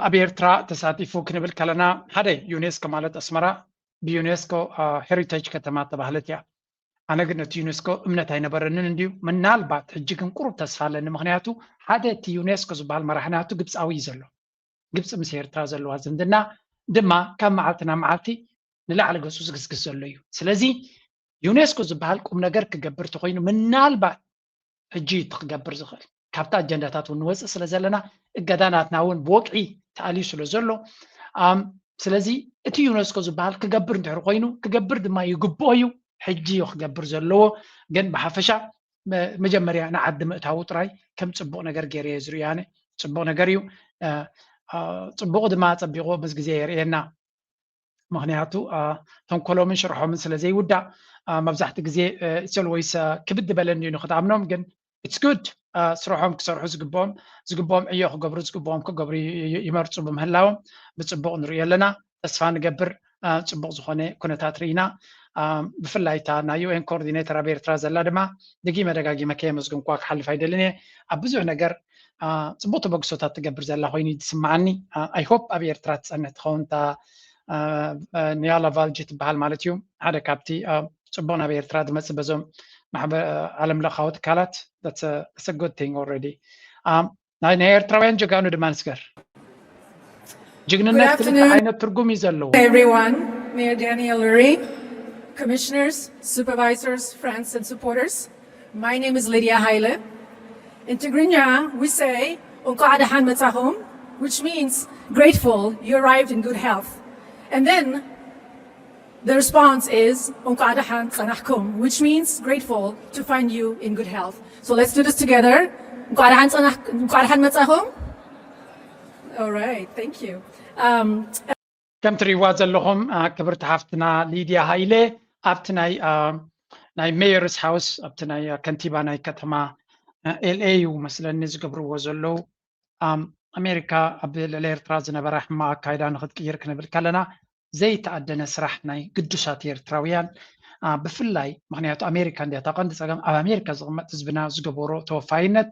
ኣብ ኤርትራ ተሳቲፉ ክንብል ከለና ሓደ ዩኔስኮ ማለት ኣስመራ ብዩኔስኮ ሄሪቴጅ ከተማ ተባህለት እያ ኣነ ግን እቲ ዩኔስኮ እምነት ኣይነበረንን እንድዩ። ምናልባት ሕጂ ግን ቁሩብ ተስፋ ኣለኒ። ምኽንያቱ ሓደ እቲ ዩኔስኮ ዝበሃል መራሒ ናቱ ግብፃዊ እዩ ዘሎ። ግብፂ ምስ ኤርትራ ዘለዋ ዝምድና ድማ ካብ መዓልቲ ናብ መዓልቲ ንላዕሊ ገፁ ዝግስግስ ዘሎ እዩ። ስለዚ ዩኔስኮ ዝበሃል ቁም ነገር ክገብር ተኮይኑ ምናልባት ሕጂ እዩ እቲ ክገብር ዝኽእል። ካብቲ ኣጀንዳታት እውን ንወፅእ ስለ ዘለና እገዳ ናትና እውን ብወግዒ ተኣልዩ ስለ ዘሎ ስለዚ እቲ ዩኔስኮ ዝበሃል ክገብር እንድሕር ኮይኑ ክገብር ድማ ይግብኦ እዩ። ሕጂ እዩ ክገብር ዘለዎ። ግን ብሓፈሻ መጀመርያ ንዓዲ ምእታዉ ጥራይ ከም ፅቡቕ ነገር ገይረ እየ ዝርእዮ ኣነ። ፅቡቕ ነገር እዩ። ፅቡቕ ድማ ፀቢቑ ምስ ግዜ የርእየና። ምክንያቱ ተንኮሎምን ሽርሖምን ስለ ዘይውዳእ መብዛሕቲ ግዜ it's always ክብድ በለኒ እዩ ንክትኣምኖም። ግን it's good። ስርሖም ክሰርሑ ዝግብኦም ዝግብኦም ዕዮ ክገብሩ ዝግብኦም ክገብሩ ይመርፁ ብምህላዎም ብፅቡቕ ንሪኦ ኣለና። ተስፋ ንገብር ፅቡቕ ዝኾነ ኩነታት ርኢና። ብፍላይ እታ ናይ ዩኤን ኮኦርዲኔተር ኣብ ኤርትራ ዘላ ድማ ደጊመ ደጋጊመ ከየመስግንኳ ክሓልፍ ኣይደልን እየ። ኣብ ብዙሕ ነገር ፅቡቅ ተበግሶታት ትገብር ዘላ ኮይኑ ዝስምዓኒ። I hope ኣብ ኤርትራ ትፀንሕ ትኸውን እታ ኒያላ ቫልጂ ትበሃል ማለት እዩ። ሓደ ካብቲ ፅቡቅ ናብ ኤርትራ ዝመፅእ በዞም ዓለም ለኻዊ ትካላት that's a good thing already። ናይ ኤርትራውያን ጀጋኑ ድማ ንስገር። ጅግንነት ክልተ ዓይነት ትርጉም እዩ ዘለዎ። Everyone, Mayor Daniel Lurie, commissioners, supervisors, friends and supporters. My name is Lydia Haile. In Tigrinya, we say እንኳዕ ደሓን መጻኹም, which means grateful you arrived in good health. And then the response is እንኳዕ ደሓን ጸናሕኩም, which means grateful to find you in good health. So let's do this together. እንኳዕ ደሓን ጸናሕ እንኳዕ ደሓን መጻኹም. All right, thank you. Um, ከም ትሪእዋ ዘለኹም ክብርቲ ሓፍትና ሊድያ ሃይለ ኣብቲ ናይ ናይ ሜየርስ ሃውስ ኣብቲ ናይ ከንቲባ ናይ ከተማ ኤልኤ እዩ መስለኒ ዝገብርዎ ዘለዉ። ኣሜሪካ ኣብ ልዕሊ ኤርትራ ዝነበራ ሕማቕ ኣካይዳ ንክትቅይር ክንብል ከለና ዘይተኣደነ ስራሕ ናይ ግዱሳት ኤርትራውያን ብፍላይ ምክንያቱ ኣሜሪካ እንዲያ እታ ቀንዲ ፀገም ኣብ ኣሜሪካ ዝቕመጥ ህዝብና ዝገበሮ ተወፋይነት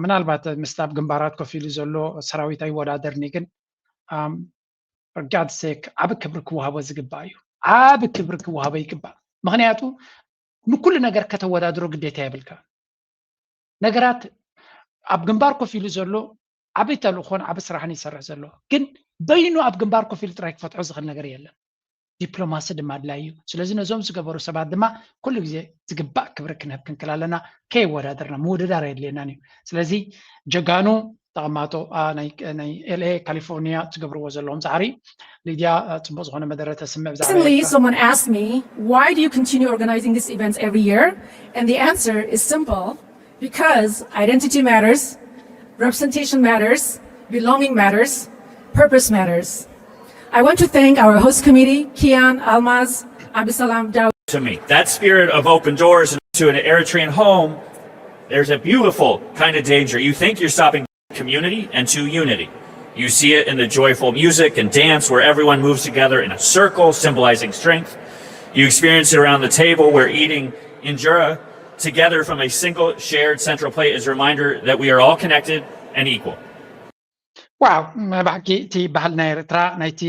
ምናልባት ምስቲ ኣብ ግንባራት ኮፍ ኢሉ ዘሎ ሰራዊት ኣይወዳደርኒ ግን God sake ዓቢ ክብሪ ክወሃቦ ዝግባእ እዩ። ዓቢ ክብሪ ክወሃቦ ይግባእ። ምክንያቱ ንኩሉ ነገር ከተወዳድሮ ግዴታ የብልካ። ነገራት ኣብ ግንባር ኮፍ ኢሉ ዘሎ ዓቢ ተልእኾን ዓቢ ስራሕን ይሰርሕ ዘሎ ግን በይኑ ኣብ ግንባር ኮፍ ኢሉ ጥራይ ክፈትሖ ዝኽእል ነገር የለን። ዲፕሎማሲ ድማ ኣድላይ እዩ። ስለዚ ነዞም ዝገበሩ ሰባት ድማ ኩሉ ግዜ ዝግባእ ክብሪ ክንህብ ክንክል ኣለና። ከይወዳደርና ምውድዳር የድልየናን እዩ። ስለዚ ጀጋኑ ተቐማጦ ናይ ኤልኤ ካሊፎርኒያ ትገብርዎ ዘለዎም ፃዕሪ ሊድያ ፅቡቅ ዝኾነ መደረ ተስምዕ ብዛዕባ Recently, someone asked me, why do you continue organizing these events every year? And the answer is simple, because identity matters, representation matters, belonging matters, purpose matters. I want to thank our host committee, Kian, Almaz, Abdusalam, Daoud. To me, that spirit of open doors to an Eritrean home, there's a beautiful kind of danger. You think you're stopping community and to unity. You see it in the joyful music and dance where everyone moves together in a circle, symbolizing strength. You experience it around the table where eating injera together from a single shared central plate is a reminder that we are all connected and equal. ዋው፣ ብሓቂ እቲ ባህል ናይ ኤርትራ ናይቲ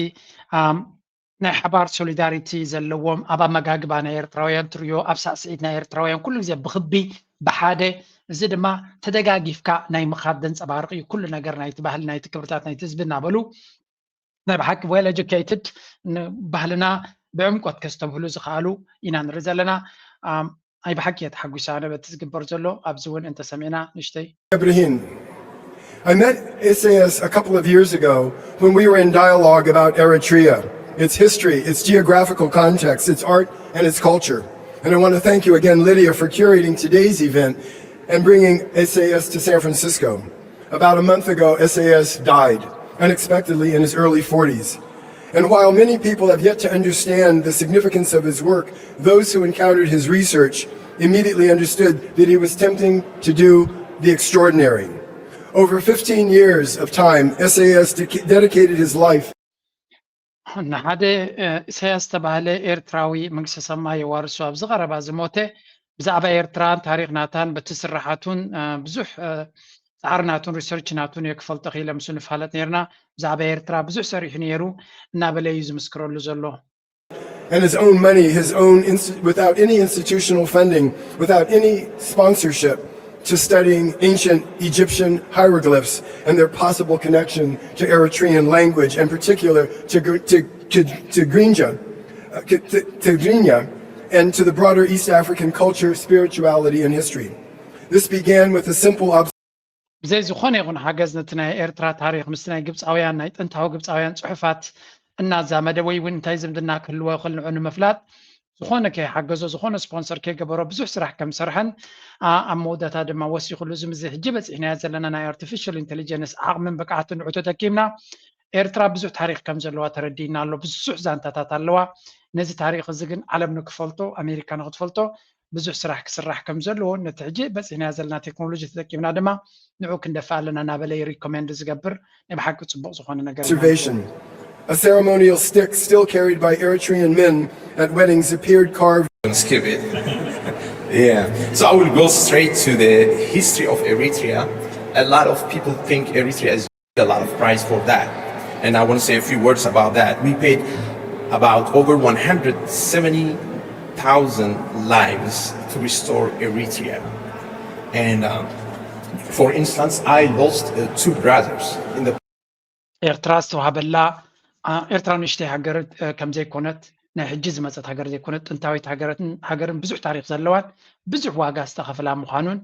ናይ ሓባር ሶሊዳሪቲ ዘለዎም ኣብ ኣመጋግባ ናይ ኤርትራውያን ትሪኦ ኣብ ሳዕስዒት ናይ ኤርትራውያን ኩሉ ግዜ ብክቢ ብሓደ እዚ ድማ ተደጋጊፍካ ናይ ምኻድ ዘንፀባርቕ እዩ። ኩሉ ነገር ናይቲ ባህሊ ናይቲ ክብርታት ናይቲ ህዝቢ እናበሉ ናይ ብሓቂ well educated ባህልና ብዕምቆት ከስተብህሉ ዝኽኣሉ ኢና ንርኢ ዘለና። ናይ ብሓቂ እየ ተሓጒሰ ኣነ በቲ ዝግበር ዘሎ ኣብዚ እውን እንተሰሚዕና ንእሽተይ Ibrahim. I met Isaias a couple of years ago when we were in dialogue about Eritrea, its history, its geographical context, its art, and its culture. And I want to thank you again, Lydia, for curating today's event and bringing Isaias to San Francisco. About a month ago, Isaias died unexpectedly in his early forties. And while many people have yet to understand the significance of his work, those who encountered his research immediately understood that he was attempting to do the extraordinary. Over fifteen years of time, S A S dedicated his life. ንሓደ ኢሳያስ ዝተባህለ ኤርትራዊ መንግስተ ሰማይ የዋርሶ ኣብዚ ቀረባ ዝሞተ ብዛዕባ ኤርትራን ታሪክ ናታን በቲ ስራሓቱን ብዙሕ ፃዕሪ ናቱን ሪሰርች ናቱን እየ ክፈልጦ ክኢለ ምስ ንፋለጥ ነርና ብዛዕባ ኤርትራ ብዙሕ ሰሪሑ ነይሩ እናበለ እዩ ዝምስክረሉ ዘሎ። and his own money, his own inst- without any institutional funding, without any sponsorship, to studying ancient Egyptian hieroglyphs and their possible connection to Eritrean language, in particular to, Gr- to, to, to Grinja, uh, to, to Grinya, and to the broader East African culture, spirituality, and history. This began with a simple observation. ብዘይ ዝኾነ ይኹን ሓገዝ ነቲ ናይ ኤርትራ ታሪኽ ምስቲ ናይ ግብፃውያን ናይ ጥንታዊ ግብፃውያን ፅሑፋት እናዛመደ ወይ እውን እንታይ ዝምድና ክህልዎ ይኽእል ንዑ ንምፍላጥ ዝኾነ ከይሓገዞ ዝኾነ ስፖንሰር ከይገበሮ ብዙሕ ስራሕ ከም ዝሰርሐን ኣብ መወዳእታ ድማ ወሲኹሉ እዚ ምዚ ሕጂ በፂሕናዮ ዘለና ናይ ኣርቲፊሻል ኢንቴሊጀንስ ዓቕምን ብቕዓትን ንዑ ተጠቂምና ኤርትራ ብዙሕ ታሪኽ ከም ዘለዋ ተረዲእና ኣሎ። ብዙሕ ዛንታታት ኣለዋ። ነዚ ታሪኽ እዚ ግን ዓለም ንክፈልጦ ኣሜሪካ ንክትፈልጦ ብዙሕ ስራሕ ክስራሕ ከም ዘለዎ ነቲ ሕጂ በፂሕናዮ ዘለና ቴክኖሎጂ ተጠቂምና ድማ ንዑ ክንደፍእ ኣለና እናበለ ዩ ሪኮሜንድ ዝገብር ናይ ብሓቂ ፅቡቕ ዝኾነ ነገር ኢና ንሪኦ። Observation. A ceremonial stick still carried by Eritrean men at weddings appeared carved Skip it. Yeah. So I will go straight to the history of Eritrea. A lot of people think Eritrea is a lot of price for that. And I want to say a few words about that. We paid about over one hundred seventy thousand lives to restore Eritrea. And um, for instance, I lost uh, two brothers in the ኤርትራ ዝተዋሃበላ ኣ፣ ኤርትራ ንእሽተይ ሃገር እ፣ ከም ዘይኮነት ናይ ሕጂ ዝመፀት ሃገር ዘይኮነት ጥንታዊት ሃገረትን ሃገርን ብዙሕ ታሪክ ዘለዋን ብዙሕ ዋጋ ዝተኸፍላ ምዃኑን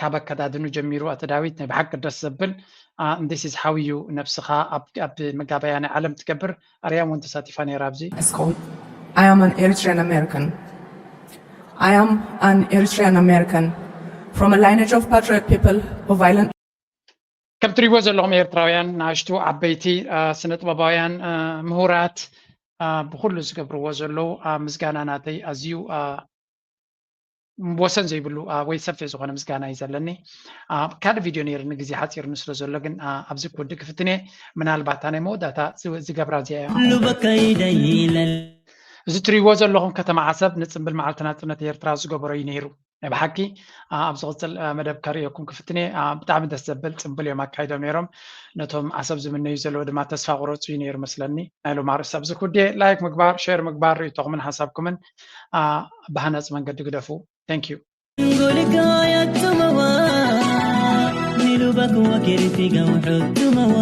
ካብ ኣከዳድኑ ጀሚሩ ኣቶ ዳዊት ናይ ብሓቂ ደስ ዘብል ኣ፣ this is how you ነብስኻ ኣብ ኣብ መጋበያ ናይ ዓለም ትገብር ኣርያም እውን ተሳቲፋ ነይራ ኣብዚ It's called I am an Eritrean American. I am an Eritrean American from a lineage of patriot people of violent ከም ትሪእዎ ዘለኹም ኤርትራውያን ንኣሽቱ ዓበይቲ ኣ፣ ስነ ጥበባውያን ኣ፣ ምሁራት ኣ፣ ብኩሉ ዝገብርዎ ዘለዉ ኣ፣ ምስጋና ናተይ ኣዝዩ ኣ፣ ወሰን ዘይብሉ ኣ፣ ወይ ሰፊሕ ዝኾነ ምስጋና እዩ ዘለኒ። ኣ፣ ካልእ ቪድዮ ነይርኒ ግዜ ሓፂርኒ ስለ ዘሎ ግን ኣ፣ ኣብዚ ክውድእ ክፍትን እየ። ምናልባት እታ ናይ መወዳእታ ዝ- ዝገብራ እዚኣ እያ። ሉበከይደይለል እዚ ትሪእዎ ዘለኹም ከተማ ዓሰብ ንፅምብል መዓልቲ ናፅነት ኤርትራ ዝገበሮ እዩ ነይሩ። ናይ ብሓቂ ኣ፣ ኣብ ዝቕፅል ኣ፣ መደብ ከርእየኩም ክፍትን እየ። ኣ፣ ብጣዕሚ ደስ ዘብል ፅምብል እዮም ኣካይዶም ነይሮም። ነቶም ዓሰብ ዝምነዩ ዘለዉ ድማ ተስፋ ቁረፁ እዩ ነይሩ መስለኒ። ናይ ሎም ኣርእስቲ ኣብዚ ክውድየ ላይክ ምግባር፣ ሼር ምግባር፣ ርእይቶኹምን ሓሳብኩምን ኣ፣ ብሃናፂ መንገዲ ግደፉ። Thank you. ንጎልጋያቱመዋ ንሉበክ ወኪሪፊገው ሕቱመዋ